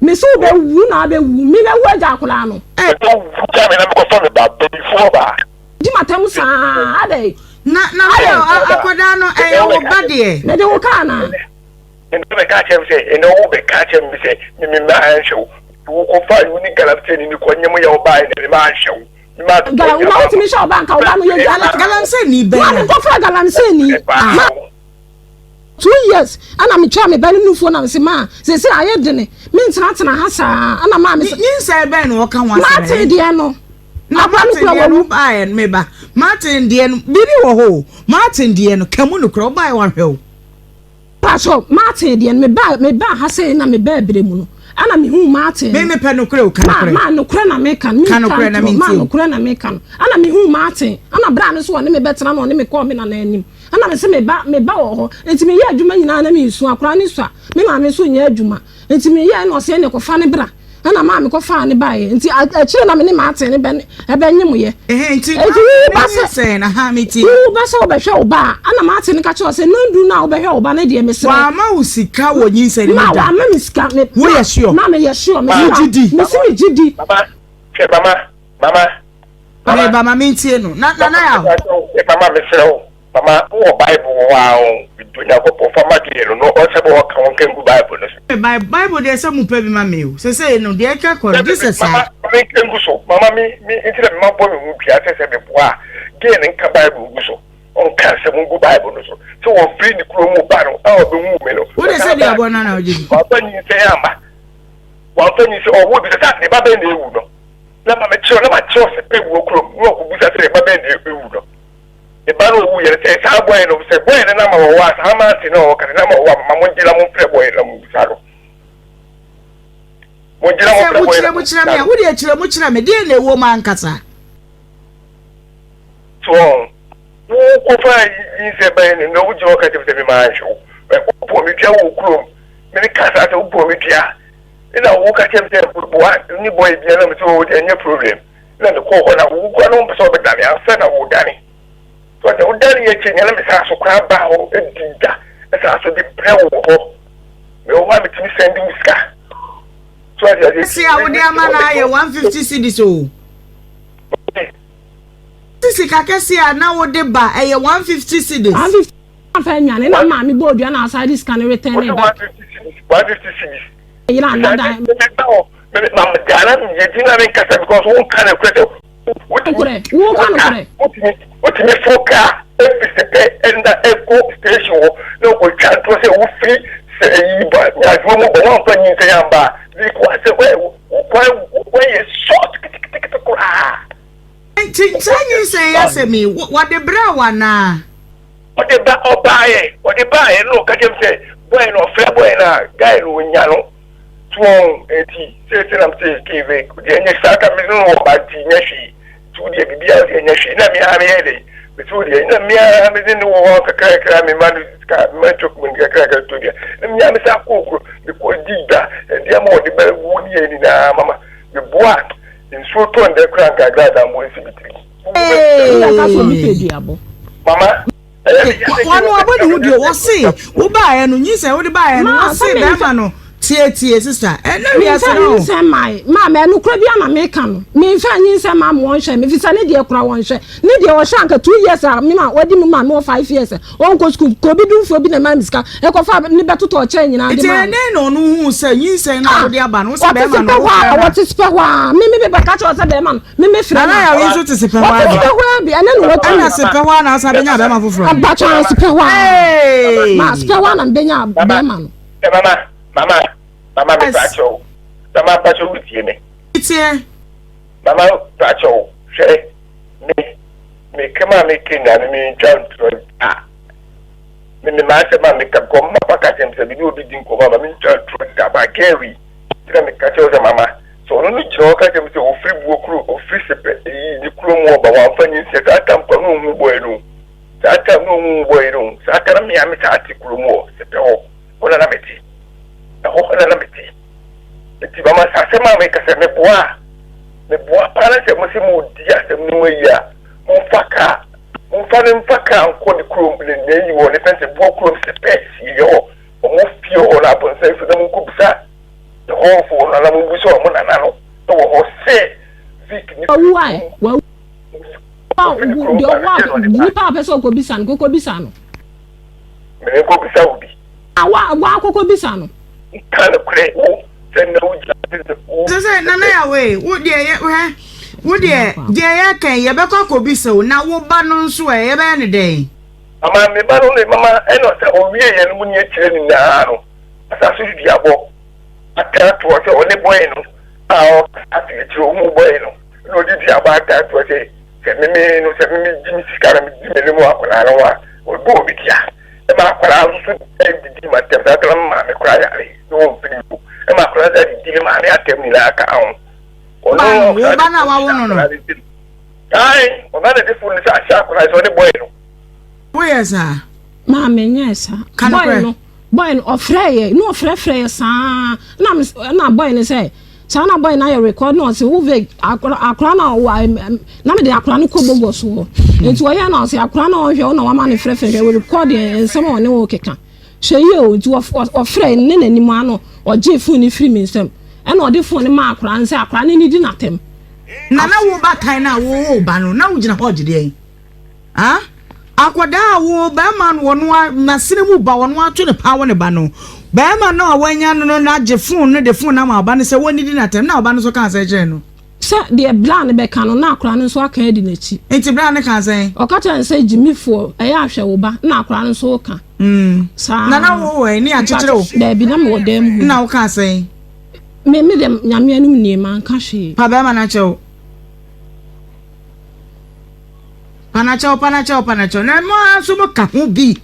Me se wobɛwu na abɛwu, me mɛwu agya akwadaa no. Mɛbɛ wu gya me na mekɔfa me ba, bayifoɔ baa. Di m'atam saa, adɛn? Na, na me akwadaa no, ɛyɛ wo ba deɛ. Mede wo kaa anaa? Ɛnna wobɛka akyerɛ me sɛ, ɛnna wobɛka akyerɛ me sɛ, me me mma anhwɛ wo. Wokɔfaa wo ne galamsey ni kɔ nyɛ mo yɛ wo baa ɛnna me mma anhwɛ wo. Galam na wotumi hyɛ ɔba nka ɔba no yɛ gya. Galamsey ni bɛn. Maame kɔfra galamsey ni. Ma 2 years ɛna metwa me ba no nufoɔ na mese maa sese ayɛ dene mentenatena ha saa ɛna maa me. Nyinsɛn bɛn na ɔka ho asɛm. Martin deɛ no. Na Martin deɛ no baayɛ no meba Martin deɛ no biribi wɔ hɔ o Martin deɛ no ka mu no korɛ ɔbaayɛ wahwɛ o. Pastor Martin deɛ no meba meba ha sɛ na meba abere mu no ɛna mehu Martin. Me mepɛ nokorɛ o ka nokorɛ. Ma nokorɛ na meka no. Ka nokorɛ na mentie Ma nokorɛ na meka no. Ɛna mehu Martin ɛna bra no so ɔne me bɛtena na ɔne me kɔɔ me nana anim. Ɛna me sɛ meba meba wɔ hɔ nti meyɛ adwuma nyinaa na mesu akora ne sua me maame nso nyɛ adwuma nti meyɛ na ɔsɛ ne kɔfa ne bra ɛna maa me kɔfaa ne baeɛ nti akyire na me ne Martin ne bɛ ɛbɛnyemoyɛ. Nti wo ba sɛ wo ba sɛ wobɛhwɛ wo ba a ɛna Martin ka kyerɛ sɛ nondu no a wobɛhwɛ wo ba no deɛ mesrɛ wama wo sika wɔ nyinsɛn no mu da ma wama me sika me woyɛ sure ma meyɛ sure me wogye di mesi me gye di mama hwɛ mama mama mama ba ma mentie no na nana ya mama mesrɛ wo mama wowɔ bible wɔ hɔ a o Onyankopɔn fa ma deɛ no no ɔsɛ bɛ ɔka wɔn nka ngu bible no so bible deɛ sɛ mo pɛ bi ma me o sɛ sɛ no deɛ ɛka kɔ no gye sɛ saa mama me nka ngu so mama me me nti na mema bɔ me ho dua sɛ sɛ meboa a gay no nka bible ngu so ɔnka asɛm ngu bible no so sɛ wɔfiri ne kuro mu ba no a ɔbɛhu me no wode sɛ deɛ abɔ no na wogye di wamfa nyinsɛn amma wamfa nyinsɛn ɔwo bi sɛ sɛ ne ba bɛn na ewu no na ma mekyerɛ na makyerɛ sɛ pɛ wuo kurom na ɔkɔbusa sɛ ne ba bɛn na ewu no ne ba no owu yɛ no sɛ saa bɔyɛ no sɛ bɔyɛ no nama wɔ hɔ a saa mante na ɔwɔ kasa nama wɔ hɔ a mama mo ngyina mo mfrɛ bɔyɛ na mo busa no mo ngyina mo mfrɛ bɔyɛ na mo busa no wode akyerɛ mu kyerɛ me deɛ na ɛwɔ mu ankasa so wokɔfa nyinsɛ bɛn no na wogyina hɔ ka kyerɛ me sɛ mema anhwɛ wo wobɔ me dua wɔ kurom mene ka saa sɛ wobɔ me dua ɛna woka kyerɛ me sɛ boa ne bɔyɛ bia na mesɛ wo deɛ ɛnyɛ problem na mekɔɔ hɔ na wo kora no wompɛ sɛ wobɛdane ansa na wodane so sɛ wodane yɛ akyi nyɛ na mesaa so koraa baa hɔ di da ɛsaa so de brɛ wo wɔ hɔ mewɔ hɔ a metumi sɛnde wo sika so ate aseɛ si a wode ama no ayɛ 150 cedis o sika kɛse a na wode ba ɛyɛ 150 cedis 150 afa nwane na maame bɔ odua na asa de sika no return ne back 150 cedis yera anada mama dana yɛdi na menkasa because wonka no korɛ sɛ Wotumi Woka nokorɛ. Wotumi wotumi fo kaa efi sɛpɛ ɛna ɛkɔ station hɔ na ɔkɔtwa ntorɔ sɛ wofiri sɛ ɛyi ba nyadwoɔ mu ba woamfa nyinsɛn amba a because asɛ ɛ wo kwan wo kwan yɛ short ketekete koraa. Nti saa nyinsɛn yi asɛm yi wɔde brɛɛ wo anaa? Ɔde ba ɔbaeɛ ɔde baeɛ na ɔka kyerɛ me sɛ boy no ɔfrɛ boy no a guy no ɔnya no so wɔn eti seesei na mese keve deɛ nyɛ saa ka me no wɔ ba nti nyɛ hwee nti wo deɛ biribiara wo deɛ nyɛ hwee na me ara meyɛ dɛ mese wo deɛ na me ara mede ne wɔ hɔ kakra kakra me ma no sika me ma chok money kakra kakra to deɛ na me ara me sa kɔɔ kuro me kɔ di dwa nneɛma ɔde bɛ wo ne yɛ nyinaa mama meboa nsuo tɔ ndɛ koraa nka agradaa mo nsi me tiri. Mama Wɔn abɔ ne ho duo wɔse wo baeɛ no nyinsɛn wode baeɛ no wɔse bɛrima no tie tie sista ɛnɛ wiase no. Memfa nyinsɛn mae maa mɛ nokora bi ana meka no memfa nyinsɛn maa mo wɔnhwɛ me fisɛ ne deɛ kora wɔnhwɛ ne deɛ ɔhwɛ anka 2 years a me ma wɔde mu ma me wɔ 5 years ɔnkɔ sukuu kɔ obi dumfoɔ bi na ɛma me sika ɛkɔfa ne bɛtotɔ ɔkyɛn nyinaa de maa no. Nti ɛnɛ na ɔno hu sɛ nyinsɛn no a wode aba no wo sɛ bɛrima no wo frɛ no. Wɔte sepɛ hɔ a me me bɛka kyerɛ sɛ bɛrima no Me me frɛ na. Nana yaw yi nso te sepɛ hɔ ara bi. Ɔte sepɛ hɔ ara bi ɛne na wɔtu. Ɛna sepɛ hɔ ara na asa bɛnya bɛrima foforɔ. Abatwa sepɛ hɔ ara. Ma sepɛ hɔ ara na bɛnya bɛrima no. Mama mama mama me pa kyɛw. Mama pa kyɛw tie me. Tie. Mama pa kyɛw hwɛ me me kama me kenya me me ntwa ntorɔ da. Me me ma asɛm a meka kɔ mma pa ka kyɛm sɛ me ne obi di nkɔmmɔ a ma me ntwa ntorɔ da ba Gary tena me ka kyɛw sɛ mama Sɛ ɔno no gyina hɔ ka kyerɛ me sɛ ofiri buo kuro, ofiri sepɛ, eyi, ne kuro mu ɔba, wamfa nyinsɛn, saa tam kora na ɔnhu bɔe no, saa tam na ɔnhu bɔe no, saa tam na mea me saa te kuro mu hɔ, sepɛ hɔ, hɔ na na mete, ɛhɔ na na mete. Nti mama sɛ asɛm a meka sɛ meboa a, meboa paa na sɛ mo se mo di asɛm no mu ayi a, momfa kaa, momfa no mfa kaa nkɔ ne kurom, ne n'ayi hɔ, ne fɛn sɛ buo kurom sepɛ sie hɔ, ɔmo fie hɔ na abɔnsan so na monkɔ bisa. Ɛhɔfo no na mobisa wɔn nana no wɔ hɔ sɛ Vic ne Wawu a wawu a deɛ ɔwɔ a nipa a ɔpɛ sɛ ɔkɔbisa no kɔkɔbisa no. Mene nkɔbisa wo bi. A wa wa akɔkɔbisa no. Nka nokorɛ wo sɛ na wo gyina sɛ wo. Sɛ sɛ nana ya wei wo deɛ yɛ hwɛ wo deɛ deɛ yɛ kɛn yɛbɛkɔ akɔbisa o na wo ba no nso ɛ yɛbɛyɛ ne dɛn. Mama me ba no ne mama ɛna sɛ ɔwie yɛ no mu ne akyerɛ ne nyinaa no. Asase so duabɔ ataa toɔ sɛ ɔne bɔe no a ɔkasa afi akyire ɔhu bɔe no na ɔde duabɔ ataa toɔ sɛ sɛ meme no sɛ meme gye me sika na medi m'anim wɔ akwadaa no ho a ɔbɔ obi dua ɛma akwadaa nso so didi ma ntɛm saa tena maame koraa yare na ɔmfiri mu ɛma akwadaa nso adidi ne maame atɛm nyinaa ka ho ɔno wo ba no a wawo no no ae ɔno na de fo no sɛ ahyɛ akwadaa sɛ ɔne bɔe no woyɛ saa Maa menyɛɛ saa. Ka Boy nokorɛ. no, boy no ɔfrɛɛ yɛ, na ɔfrɛfrɛ yɛ saa, na me na boy no sɛ, saa na boy no ayɛ record na ɔse wo Vic, akora akora na wa na mede akora no kɔ Bogos hɔ. Nti ɔyɛ na ɔse akora na ɔnhwɛ wo na wama no frɛfrɛ hwɛ wɔ record yɛ nsɛm a ɔne wo keka. Hwɛ yie o, nti ɔfrɛ ne n'anim ano, ɔgyee phone no firi me nsam. Ɛna ɔde phone no maa akora no sɛ akora no nidi n'atɛm. Na na wo ba tan no a wo wo ba no, na wogyina hɔ ɔgye deɛn? Ah akwadaa a wo bɛrima no wɔn a n'asene mu ba wɔn ato ne paa wɔ ne ba no bɛrima no a wanya no no n'agye fon no de fon no ama ɔba no sɛ wɔnnidi n'atɛm na ɔba no nso kaa sɛ kyerɛ no. Sɛ deɛ bra no bɛka no na akwadaa no nso aka adi n'akyi. Nti bra no kaa sɛn? Ɔka kyerɛ no sɛ gyimifoɔ ɛyɛ ahwɛ wo ba na akwadaa no nso reka. Mm. Saa. Na na wo wɔ ne akyekyere wo? Daabi na mewɔ dan mu hɔ. Na wo kaa sɛn? Me me deɛ nyame anim nie manka hwee. Pa bɛrima no akyɛ wo. Panakyɛw, panakyɛw, panakyɛw. Na mo ara nso moka ho bi.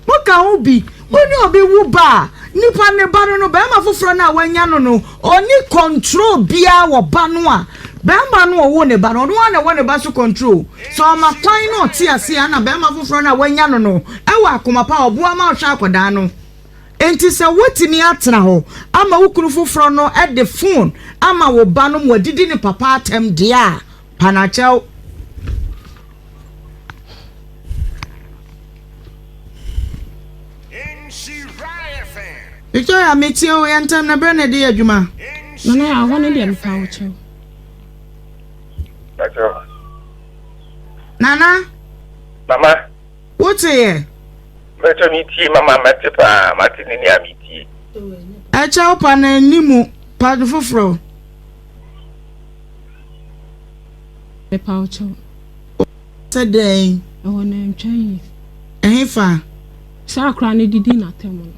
Moka ho bi. Wo ne obi wo ba a, nipa ne ba no no, barima foforɔ no a wanya no no, ɔni control biara wɔ ba no a, barima no ɔwo ne ba no, ɔno ara na ɛwɔ ne ba so control. Sɛ ɔma kwan na ɔte ase a, na barima foforɔ no a wanya no no wɔ akoma pa a ɔboa ma ɔhwɛ akwadaa no. Enti sɛ woatumi atena hɔ ama wo kunu foforɔ no de phone ama wo ba no ma wadidi ne papa atɛm deɛ a, Panakyɛw. Victoria, metie wo, yɛ ntɛm na berɛ na ɛde yɛ adwuma. Nana yɛ ahɔ no deɛ mepa wo kyɛw. Nana. Mama. Wote yɛ? Mɛtɔ mi tie mama mɛte paa mate ne nea mi tie. Ɛkyɛw pa na anim pa foforɔ. Mepa wo kyɛw. Sɛ dɛn? Ɛwɔ nantwa yie. Ɛhefa? Sɛ akora no didi n'atɛm no.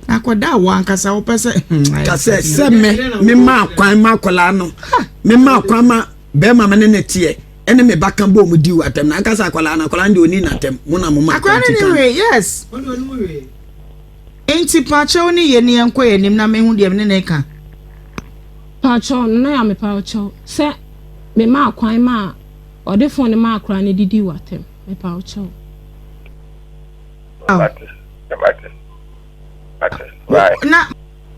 Akɔda a wo ankasa wopɛ sɛ. Ka sɛ sɛ me me maa kwan ma akwadaa no me maa kwan ma bɛrima me ne ne teɛ ɛne me ba ka bɔ mu di wɔ atɛm na ankasa akwadaa no akwadaa no deɛ ɔni n'atɛm mo na mo maa kwan ti kan. Akwadaa no ni yes. Nti pakyɛw ne yɛ ni yɛnkɔ yɛn anim na mehu deɛ me ne ne ka. Pakyɛw nana ya me pakyɛw sɛ me maa kwan maa ɔde phone no maa akwadaa no didi wɔ atɛm me pakyɛw. Mate, mate, mate, bye. Na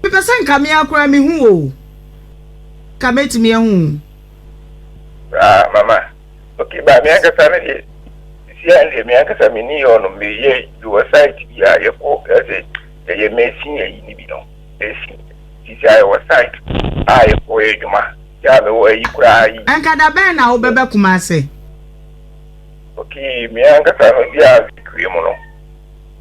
mepɛ sɛ nka me ara koraa mehu o. Nka mɛtumi ahu o. Ah, mama. Okay, ba me ankasa no deɛ, sisi a deɛ me ankasa me ni hɔ no, meyɛ bi wɔ site bi a yɛkɔ ɛsɛ yɛyɛ mɛsin ayi ne bi no, mɛsin. Sisi a yɛwɔ site a yɛkɔ yɛ adwuma, yɛ a mewɔ ayi koraa yi. Nka da bɛn na wobɛbɛ Kumase? Okay, me ankasa no bi a week wei mu no,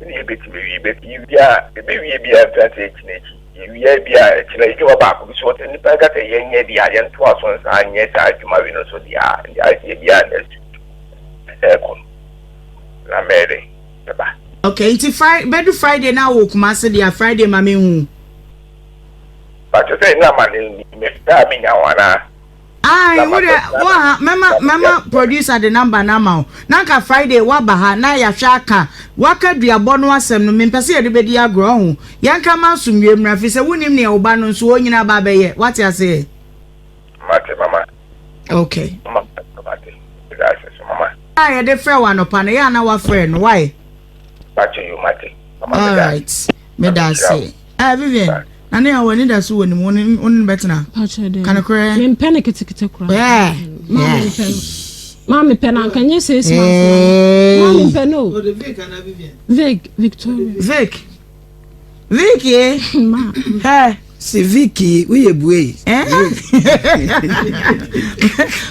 ɛna yɛbɛtumi awie, but yɛwie a, yɛbɛwie bi a mfiri ase akyi n'akyi, yɛwie bi a ɛkyina adwuma baako bi so, ɔsɛ nnipa nka sɛ yɛnyɛ deɛ a yɛntoa so nsaa nyɛ saa adwuma wei no so deɛ a, nti ayɛ sɛ bi a next week ɛkɔ no, na mɛyɛ dɛ bɛba. Okay, nti Friday, bɛdu Friday na wɔ Kumase deɛ a, Friday ma menhu. Pakyɛ sɛ na ma ne me da a menya wo anaa? Ae wo deɛ wo ha mɛma mɛma producer de number no ama wo na nka Friday woaba ha na yɛahwɛ aka waka duabɔ no asɛm no mempɛ sɛ yɛde bɛdi agorɔ ɔho yɛnka ma asomdwie mmra firi sɛ wonim neɛ wo ba no nso ɔnyini aba abɛyɛ wate aseɛ. Mate mama. Okay. Mama mate. Meda ase so mama. A yɛde frɛ wo anɔpa no yɛ a na wafrɛ no why? Pacho yo mate. Mama meda. Alright. Meda ase. Eh Vivian. Na ne a w'ani da so wɔ ne mu, wo ne no bɛtena? Ka nokorɛ. Mempɛ no ketekete koraa. Maa mempɛ no. Maa mepɛ no anka nyɛ six months. Maa mempɛ no. Vic, Victoria. Vic. Vic ye. Ma. Hey. Si Vicky, woyɛ bue.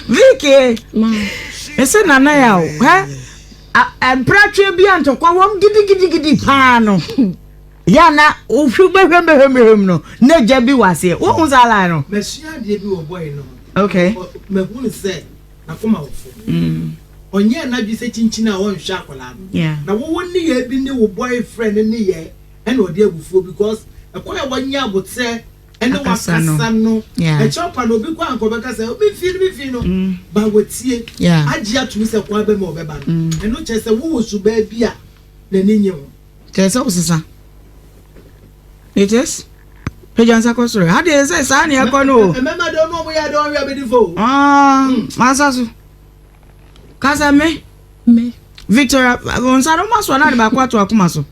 Vic ye. Ma. Ɛsɛ nana ya o. Hɛ. Mpratwe bi a ntɔkwa wɔm gidigidigidi paa no. Yɛ a na wohwɛ bɛhwɛm bɛhwɛm bɛhwɛm no na gya bi wɔ aseɛ. Wohu saa line no? Masua adeɛ bi wɔ boy no ho. Okay. Mahunu sɛ n'akoma wɔ fam. Ɔnyɛɛ n'adwene sɛ kyinkyin a ɔnhwɛ akwadaa no. Yeah. Na wowɔ nneyɛɛ bi ne wo boyfriend nneyɛɛ ɛna ɔde abufuo because ɛkwan a wanya aboterɛ ɛne Akasa no. wakasa no Yeah. ɛkyɛw pa no obi kɔ a nka ɔbɛka sɛ oh, me fii no me fii no but watie Yeah. agye atom sɛ kwan bɛ mu a ɔbɛba no ɛno kyerɛ sɛ wowɔ subaa bi a n'ani nye ho. Kyerɛ sɛ wosesa. It is. Pagya nsa kɔ soro. Ha deɛ sɛ saa ne ɛkɔ no o. Mmarima deɛ ɔno ɔmo yɛ adeɛ ɔnwe abɛdi fo o. Ah, mansa so. Kasa me. Me. Victoria, wo nsa no ma so na de baako ato akoma so.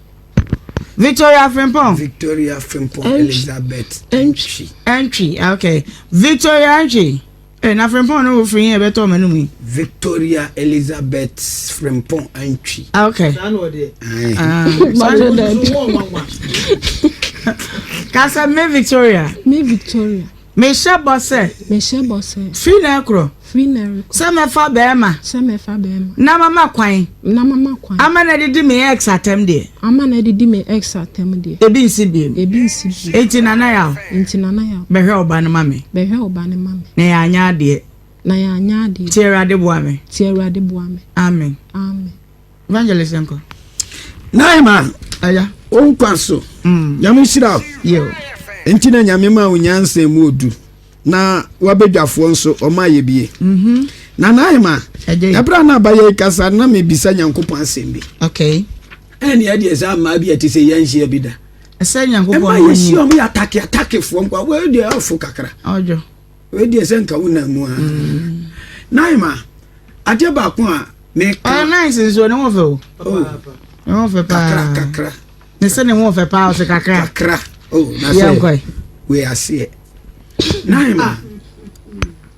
Victoria Frimpong. Victoria Frimpong Elizabeth Entwi. Entwi, okay. Victoria Entwi. Eh, na Frimpong no wo firi yɛ bɛtɔ ɔma no mu yi. Victoria Elizabeth Frimpong Antwi. Ah, okay. Saa na ɔdeɛ. Ah. Kasa me Victoria. Me Victoria. Mehyɛ bɔ sɛ. Mehyɛ bɔ sɛ. Firi na ɛkorɔ. Firi na ɛrekɔ. Sɛ mɛfa bɛrima. Sɛ mɛfa bɛrima. Na mama kwan. Na mama kwan. Ama na didi me ex atɛm deɛ. Ama na didi me ex atɛm deɛ. Ebi nsi biem. Ebi nsi biem. Enti Nana Yaw. Enti Nana Yaw. Bɛhwɛ wo ba no ma me. Bɛhwɛ wo ba no ma me. Na yɛanyɛ adeɛ. Na yɛanyɛ adeɛ. Ti Awurade boa me. Ti Awurade boa me. Amen. Amen. Evangelist yɛnkɔ. Naima. Aya. Wo nkwa so. Mm. Nyame nhyira wo. Yo. Nti na Nyame ma wo nyansa mu odu. Na wabadwafoɔ nso ɔma ayɛ bie. Mm -hmm. Na Naima. Ɛberɛ a na abayɛ kasa na mebisa Nyankopɔn asɛm bi. Okay. Ɛne ɛdeɛ saa mmaa bi a ɛte sɛ yɛnhyia bi da. Ɛsɛ Nyankopɔn ɛma yɛhyia ɔmo yɛ atake atakefoɔ nkwa wei deɛ ɔfo kakra. Ɔdwo. Wei deɛ sɛ nka wo nam mu a. Mm. Naima, adeɛ baako a meka. Ɔyɛ nice nso ne ho fɛ o. Oh. Ne ho fɛ paa. Kakra kakra. Ne sɛ ne ho fɛ paa ɔsɛ kakra. Kakra. Oh, na sɛ wei aseɛ. Naima,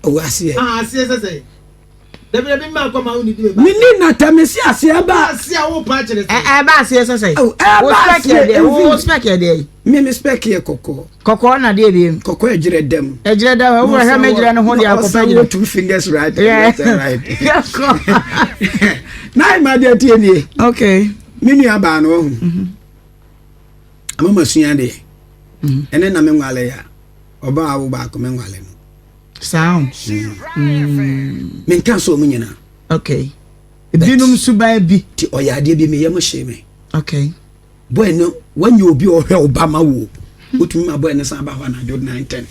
ɔwɔ aseɛ. Ah, aseɛ sɛ sɛ. Dabi dabi mma akɔ ma wo nidi me ba. Me ni na tɛ me si aseɛ ba. Aseɛ a wo pa kyerɛ sɛ. Ɛ ba aseɛ sɛ sɛ. Ɛ ba aseɛ evi. Wo spec yɛ deɛ. Me me spec yɛ kɔkɔɔ. Kɔkɔɔ na deɛ biem. Kɔkɔɔ ɛgyerɛ dɛm. Ɛgyerɛ dɛm ɛwɔ hwɛ me gyerɛ ne ho deɛ akɔpɛ gyerɛ. Ɔsan wɔ two fingers right and left and right. Na ɛma deɛ tie nie. Okay. Me nua baa no ɔho. Ama ma sua deɛ. Ɛne na me nwale ya. Ɔbaa awo baako me nwale no. Saa o. Menka sɛ ɔmo nyinaa. Okay. Ebinom suban bi. Ti ɔyɛ adeɛ bi me yam hyee me. Okay. Boy no wanya obi a ɔhwɛ wo ba ma wo. Wotumi ma boy no san ba hɔ anadwo 9 10.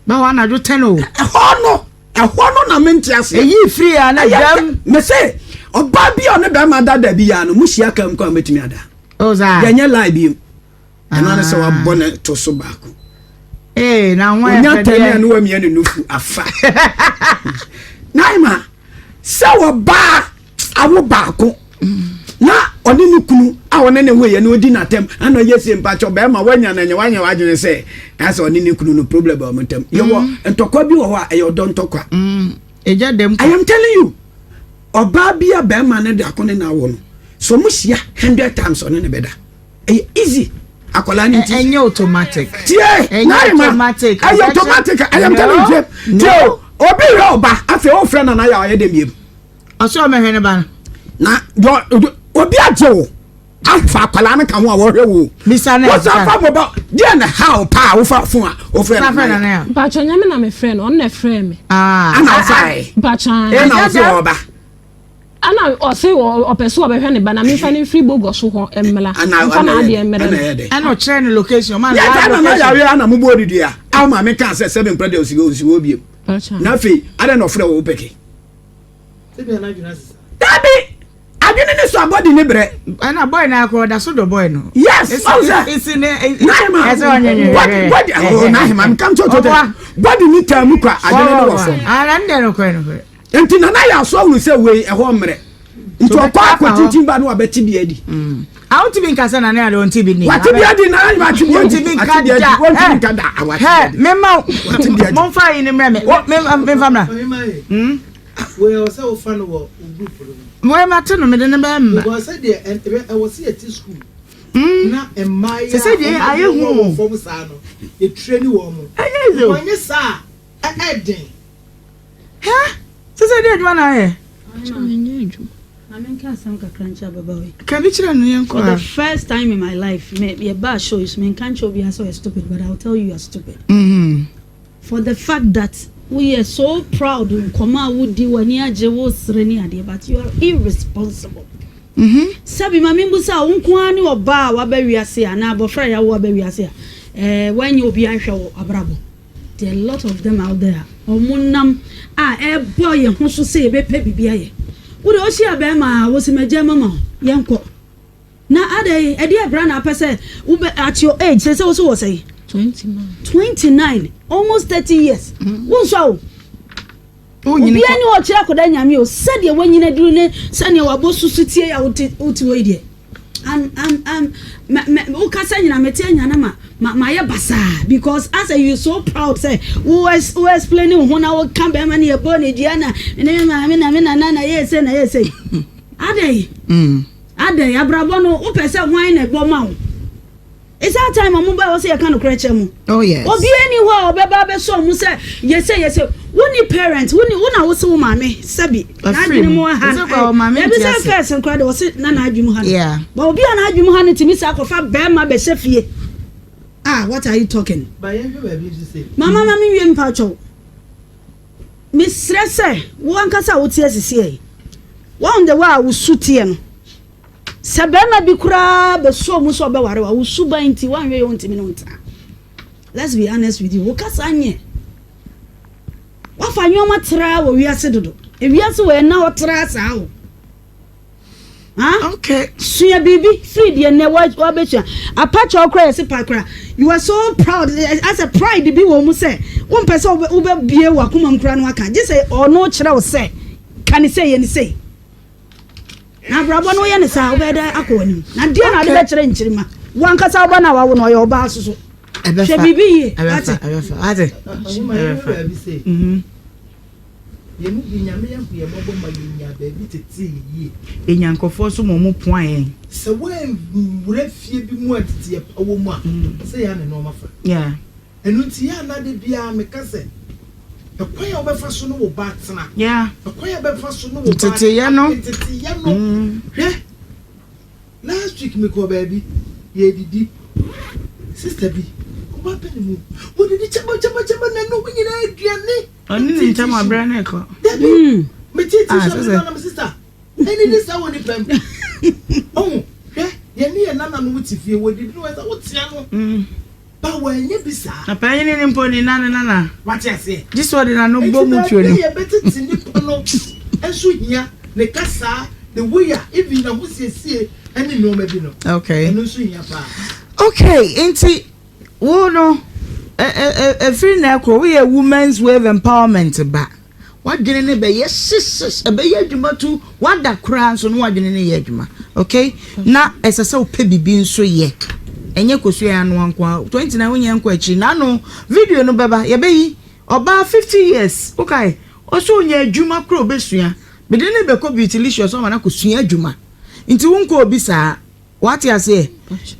Ba hɔ anadwo 10 o. Ɛhɔ no ɛhɔ no na mente aseɛ. Eyi firi a na dɛm. Me se ɔbaa bi a ɔne bɛrima da da bi ya no mo hyia kam kwan mɛtumi ada. O saa. Yɛnyɛ lie bi. Ɛno ano sɛ wabɔ ne to so baako. Ee na ho ayɛ fɛ deɛ. Onya tɛn ne wamia ne nufu afa. Naima sɛ ɔbaa awo baako na ɔne ne kunu a ɔne ne woyɛ na ɔdi n'atɛm ana ɔyɛ sie mpakyɛ bɛrima wanya na nyɛ wanyɛ wadwene sɛ ɛsɛ ɔne ne kunu no problem wɔ ɔmo ntam yɛwɔ mm. ntɔkwa bi wɔ hɔ a ɛyɛ ɔdɔ ntɔkwa. Mm. Ɛgya dɛm. I am telling you ɔbaa bi a bɛrima ne de ako ne na awo no so ɔmo hyia hundred times ɔne ne bɛda. ɛyɛ easy akwadaa ni ti. ɛnyɛ automatic. tie ɛnyɛ automatic. ɛyɛ automatic I am telling you tie o obi yɛ ɔba afei o fɛ nana yɛ ɔyɛ dɛm yɛ mu. ɔsɛ ɔmɛ hwɛ ne ba no. na yɔ obi agye wo afa akwadaa no ka ho a wɔhwɛ wo. bisa ne wosan fa mo ba deɛ na ha o paa wofa fon a wofrɛ nana yɛ. mpatsɔ nyame na me frɛ no ɔno na ɛfrɛ me. ana ɔfa yɛ. mpatsɔ ɛna ɔsɛ ɔba. Ɛna ɔse ɔpɛ sɛ ɔbɛhwɛ ne ba na memfa no mfiri Bogor so hɔ mmra, mfa n'adeɛ mmrɛ no. Ɛna ɔkyerɛɛ no location, ɔmaa no live location. Yɛtaa nana yareɛ ana mobɔɔ ne dua a wo maame kaa sɛ sɛbe mpra deɛ ɔsi hɔ ɔnsi hɔ biom na afei adɛn na ɔfrɛ wo wopɛke dabi adwene ne so abɔde ne brɛ ɛna boy na akɔ ɔda so dɔ boy no yes ɔn sɛ nahema body body oh nahema mekam kyɛ ɔtɔ body ne taa mu kwa adwene ne wɔ fam ara ne deɛ nokorɛ nokorɛ Nti Nana yɛ aso ahunu sɛ wei ɛhɔ mmerɛ. Nti ɔkɔ akɔ tintin ba no wabɛte bi adi. Mm. A wontumi nka sɛ Nana yɛ ade ɔnte bi ni. Wate bi adi Nana yɛ wate bi adi. Wontumi nka da. Wontumi nka da. Wate bi adi. Mema momfa yi ne mmerɛ me. Memfa mmra. Hmm? Wei ɔsɛ wofa no wɔ wo group no mu. Wei mate no mede ne bɛyɛ mma. Because sɛ deɛ ɛwɔ sɛ yɛte school. Mm. Na mmaa yi a wɔn wɔ fam saa no yɛtire ne wɔn mo. Ɛnyɛ easy o. Wɔnyɛ saa ɛɛden. Hɛ! Sese deɛ adwuma na ayɛ? Kyɛ menyɛ adwuma. Ma menka asɛm kakra nkyerɛ ababaawa yi. Ka bi kyerɛ no yɛnkɔ For the a. first time in my life, me yɛbaa show yi so menka nkyerɛ obiara sɛ ɔyɛ stupid but I will tell you you are stupid. For the fact that woyɛ so proud nkɔmmɔ a wodi w'ani agye wosere ne adeɛ but you are irresponsible. Sɛbi ma membusa wo, wo nko ara ne ɔbaa a waba wiase anaa abɔfra a yɛawo aba wiase a ɛɛ woanyɛ obi anhwɛ wo abrabɔ? There are lot of them out there a wɔn nam a ɛbɔ yɛn ho so sɛ yɛbɛpɛ biribi ayɛ. Wo deɛ wohyia bɛrima a wosi magya mama wo yɛnkɔ. Na adɛn ɛdeɛ bra na apɛ sɛ wobɛ at your age sɛ sɛ wo so wɔ sɛn? 29. 29 almost 30 years. Wo nsɔ o. Wonyini Obiara kɔ. ni hɔ ɔkyerɛ akwadaa nyame o sɛdeɛ wanyini aduru ne sɛdeɛ wabɔ susu tie a wote wote hɔ yi deɛ am am am mɛ mɛ wokasa nyina mete anya na ma ma mayɛ basaa because asɛ you so proud sɛ wo ex wo explain wo ho na woka bɛrima ne yɛbɔ ne dua na ne maame na me nana na yɛ sei na yɛ sei adɛn adɛn abrabɔ no wopɛ sɛ hwan na ɛbɔ ma wo It's our time ɔmo ba ɛwɔ sɛ yɛka nokorɛ kyerɛ mo. Oh yes. Obiara ni hɔ a ɔbɛba abɛsɔ ɔmo sɛ yɛsɛ yɛsɛ wo ni parent wo ni wo na wo se wo maame sɛbi n'adwene mu ha ɛbi sɛ first nkora de ɔse na n'adwene mu ha no but obi a n'adwene mu ha no tumi saa akɔfa bɛrima bɛhyɛ fie ah what are you talking. Mama ma mi wie mpa kyɛw mesrɛ sɛ wo ankasa a wote asisi ɛ wɔn de wo a wosu teɛ no. Sɛ barima bi koraa bɛsɔ mu sɛ ɔbɛware wo a, wo suban nti, woanhwɛ yie ɔntumi ne wo ntena. Let's be honest with you, wo kasa nyɛ. Woafa nneɛma traa wɔ wiase dodo. Ewiase wɔ ɛna hɔ traa saa o. Ha? Okay. Sua biribi firi deɛ nnɛ wabɛsua. Apakyɛ koraa yɛse pa koraa. You are so proud. Asɛ pride bi wɔ mu sɛ wompɛ sɛ wobɛbie w'akoma mu koraa no aka. Gye sɛ ɔno kyerɛ wo sɛ ka ne sei yɛ ne sei. Na abrabɔ no woyɛ no saa wobɛyɛ dɛ akɔ w'anim. Na deɛ na ade bɛkyerɛ nkyirimma. Wo ankasa wo ba no a wawo no ɔyɛ ɔbaa soso. Hwɛ biribi yie. Wate. Ɛbɛfa wate. Ɛbɛfa. Yɛn mu bi nyame ahu yɛn mmɔbɔ ma yɛnya baabi tetee yɛ yie. Yɛnya nkurɔfoɔ nso ma wɔn poa yɛn. Sɛ woanwura fie bi mu a teteɛ pa wɔ mu a, sɛ yɛ a na nneɛma fa. Yeah. Ɛno nti, yɛ a na da biara meka sɛ, ɛkwan a wobɛfa so ne wo ba atena, ɛkwan a wobɛfa so ne wo ba Nteteyɛ no. nteteyɛ no. Hwɛ, last week mekɔɔ baabi, yɛredidi, sister bi, Ɔbaa pɛ ne mu. Wɔdidi kyɛbɛkyɛbɛkyɛbɛ n'anum nyinaa aduane. Ɔne ne ntam abrɛ ne kɔ. Dabi, mete ti sɛ me nana me sista. Ɛnidi saa wɔ nipa mu. Ɔho, hwɛ, yɛne yɛn nananom te fie, wɔdidi no sɛ wotea no. Ba wɔanyɛ bi saa. Na panyin no mpo ne nane nana. Wate aseɛ? Gye sɛ ɔde n'ano bɔ mu tuo no. Enti baabi a yɛbɛtete nipa no nso hia, ne kasaa, ne way a, even n'ahosiesie ne nneɛma bi no. Okay. Ɛno nso hia paa. Okay, nti wo no, ɛfiri na ɛkorɔ, woyɛ Women's Wave Empowerment ba. W'adwene no bɛyɛ hyehyehy, ɛbɛyɛ adwuma tu, wada koraa nso no w'adwene no yɛ adwuma. Okay? Na ɛsɛ sɛ wopɛ biribi nso yɛ. Ɛnyɛ kosua yɛ anoa nko ara. 29 wonyɛ nkɔ akyiri. N'ano video no bɛba, yɛbɛyi. Ɔbaa 50 years, wokae? Ɔsɛ onya adwuma koraa obɛsua. Mede no bɛkɔ Beautylicious ɔma no akɔsua adwuma. Nti wonkɔ obi saa. Wate aseɛ?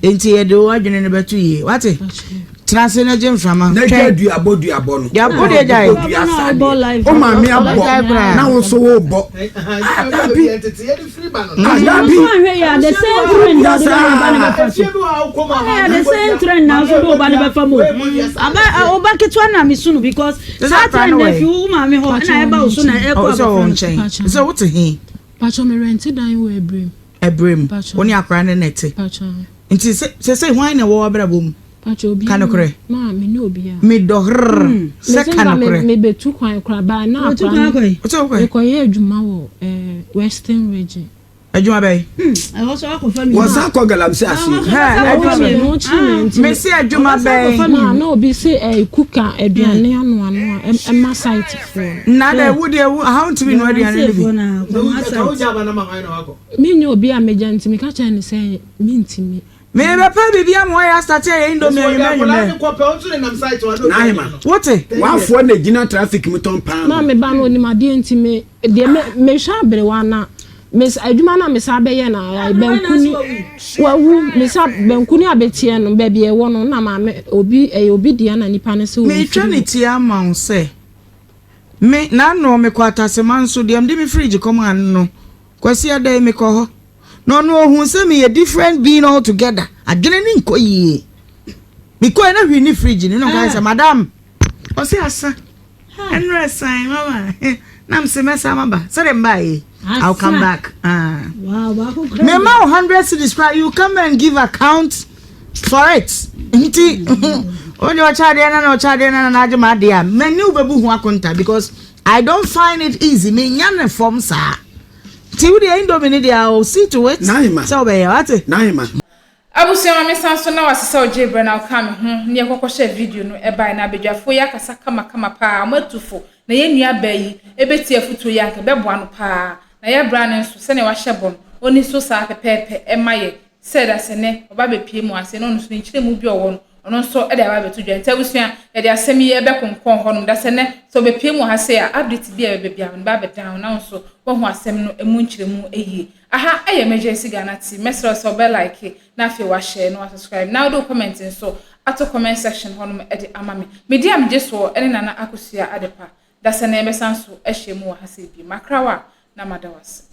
Enti yɛde wo adwene no bɛto yie. Wate? Tena ase na gye mframa. Na gya duabɔ duabɔ no. Duabɔ deɛ gyae. Bɔ dua saa deɛ. Wo maame abɔ na wo nso wo bɔ. Ah dabi. Ah dabi. The same trend na ɔde ba ne bɛfa so. The same trend na nso de ɔba ne bɛfa mu. Aba ɔba ketewa na mi sunu because saa trend na efi wo maame hɔ ɛna ɛba wo so na ɛkɔ abɔfra no so. Sɛ wote he? Pacho me rente dan wɔ Abirem. Abirem. Wo ne akwadaa no na ɛte. Nti sesei hwan na ɛwɔ w'abrabɔ mu? Ka nokorɛ. Ma me ne obiara. Medɔ hrrr sɛ ka nokorɛ. Mebetu kwan koraa baa na akwadaa no. Mekɔyɛ adwuma wɔ Western Region. Adwuma bɛn? Wɔsan kɔ galamsey ase. Mese adwuma bɛn? Ma na obi se kuka aduane anoanoa ɛma site foɔ. Na dɛ wo deɛ wo aha wontumi nnoa aduane no bi. Menni obi a megya nti meka kyerɛɛ no sɛ mentumi. Merebɛpɛ biribi ama woayɛ astate ayɛ indomie anwummerɛ anwummerɛ. N'ahema. Wote? W'afoɔ na gyina traffic mu tɔn paano. Na me ba no onim adeɛ nti me deɛ me mehwɛ aberewa na me adwuma na me sa bɛyɛ na banku ni wawu me sa banku ni abeteɛ no baabi ɛwɔ no na maame obi ɛyɛ obi deɛ na nipa no sɛ obi Metwa ne ti ama wo sɛ me n'ano mekɔ atasema nso deɛ mede me fridge kɔmaa no no Kwasi Adai mekɔ hɔ na ɔno ohun sɛ meyɛ different being all together adwene ne nkɔ yie mekɔɛ na hwee ne fridge no na ɔka sɛ madam ɔse asa ɛnora san mama na mse mɛsa maba sɛdeɛ mbaa yi I'll come back ah. mema wo 100 cedis koraa you come and give account for it nti wode ɔkyɛ adeɛ na na ɔkyɛ adeɛ na na agye ma adeɛ a m'ani wobɛbu ho akonta because I don't find it easy me nya ne fam saa nti wo deɛ indomie ne deɛ I will see to it sɛ wobɛyɛ wate. Nahima. Abusua ma me san so na wase sɛ ogyee berɛ na ɔkaa me ho ne yɛkɔ kɔhyɛɛ video no ɛbae na abadwafoɔ yi akasa kama kama paa ɔmo atu fo na yɛn nua baa yi ɛbɛtie afutuo yi anka ɛbɛboa no paa na yɛ bra no nso sɛnea wahyɛ bɔ no ɔni so saa pɛpɛɛpɛ ɛma yɛ sɛ dasene ɔba bɛpue mu ase na ɔno nso ne nkyerɛmu bi a ɔwɔ no, ɔno nso de aba abɛto dwa. Nti abusua, yɛde asɛm yi bɛkonkɔn hɔnom. Dasene, sɛ ɔbɛpue mu wɔ ha sei a, update bi a ɛbɛba biara, mede ba abɛdan wo na wo nso woahu asɛm no mu nkyerɛmu yie. Aha yɛ Emergency Ghana TV. Mɛsrɛ wo sɛ wobɛ like na afei wahyɛ na wasubscribe na wode wo comment nso ato comment section hɔnom de ama me. Me din a megye soɔ ne Nana Akosua Adepa. Dasene, yɛbɛsan so ahyia mu wɔ ha sei bio. Makrawa na mada wo ase.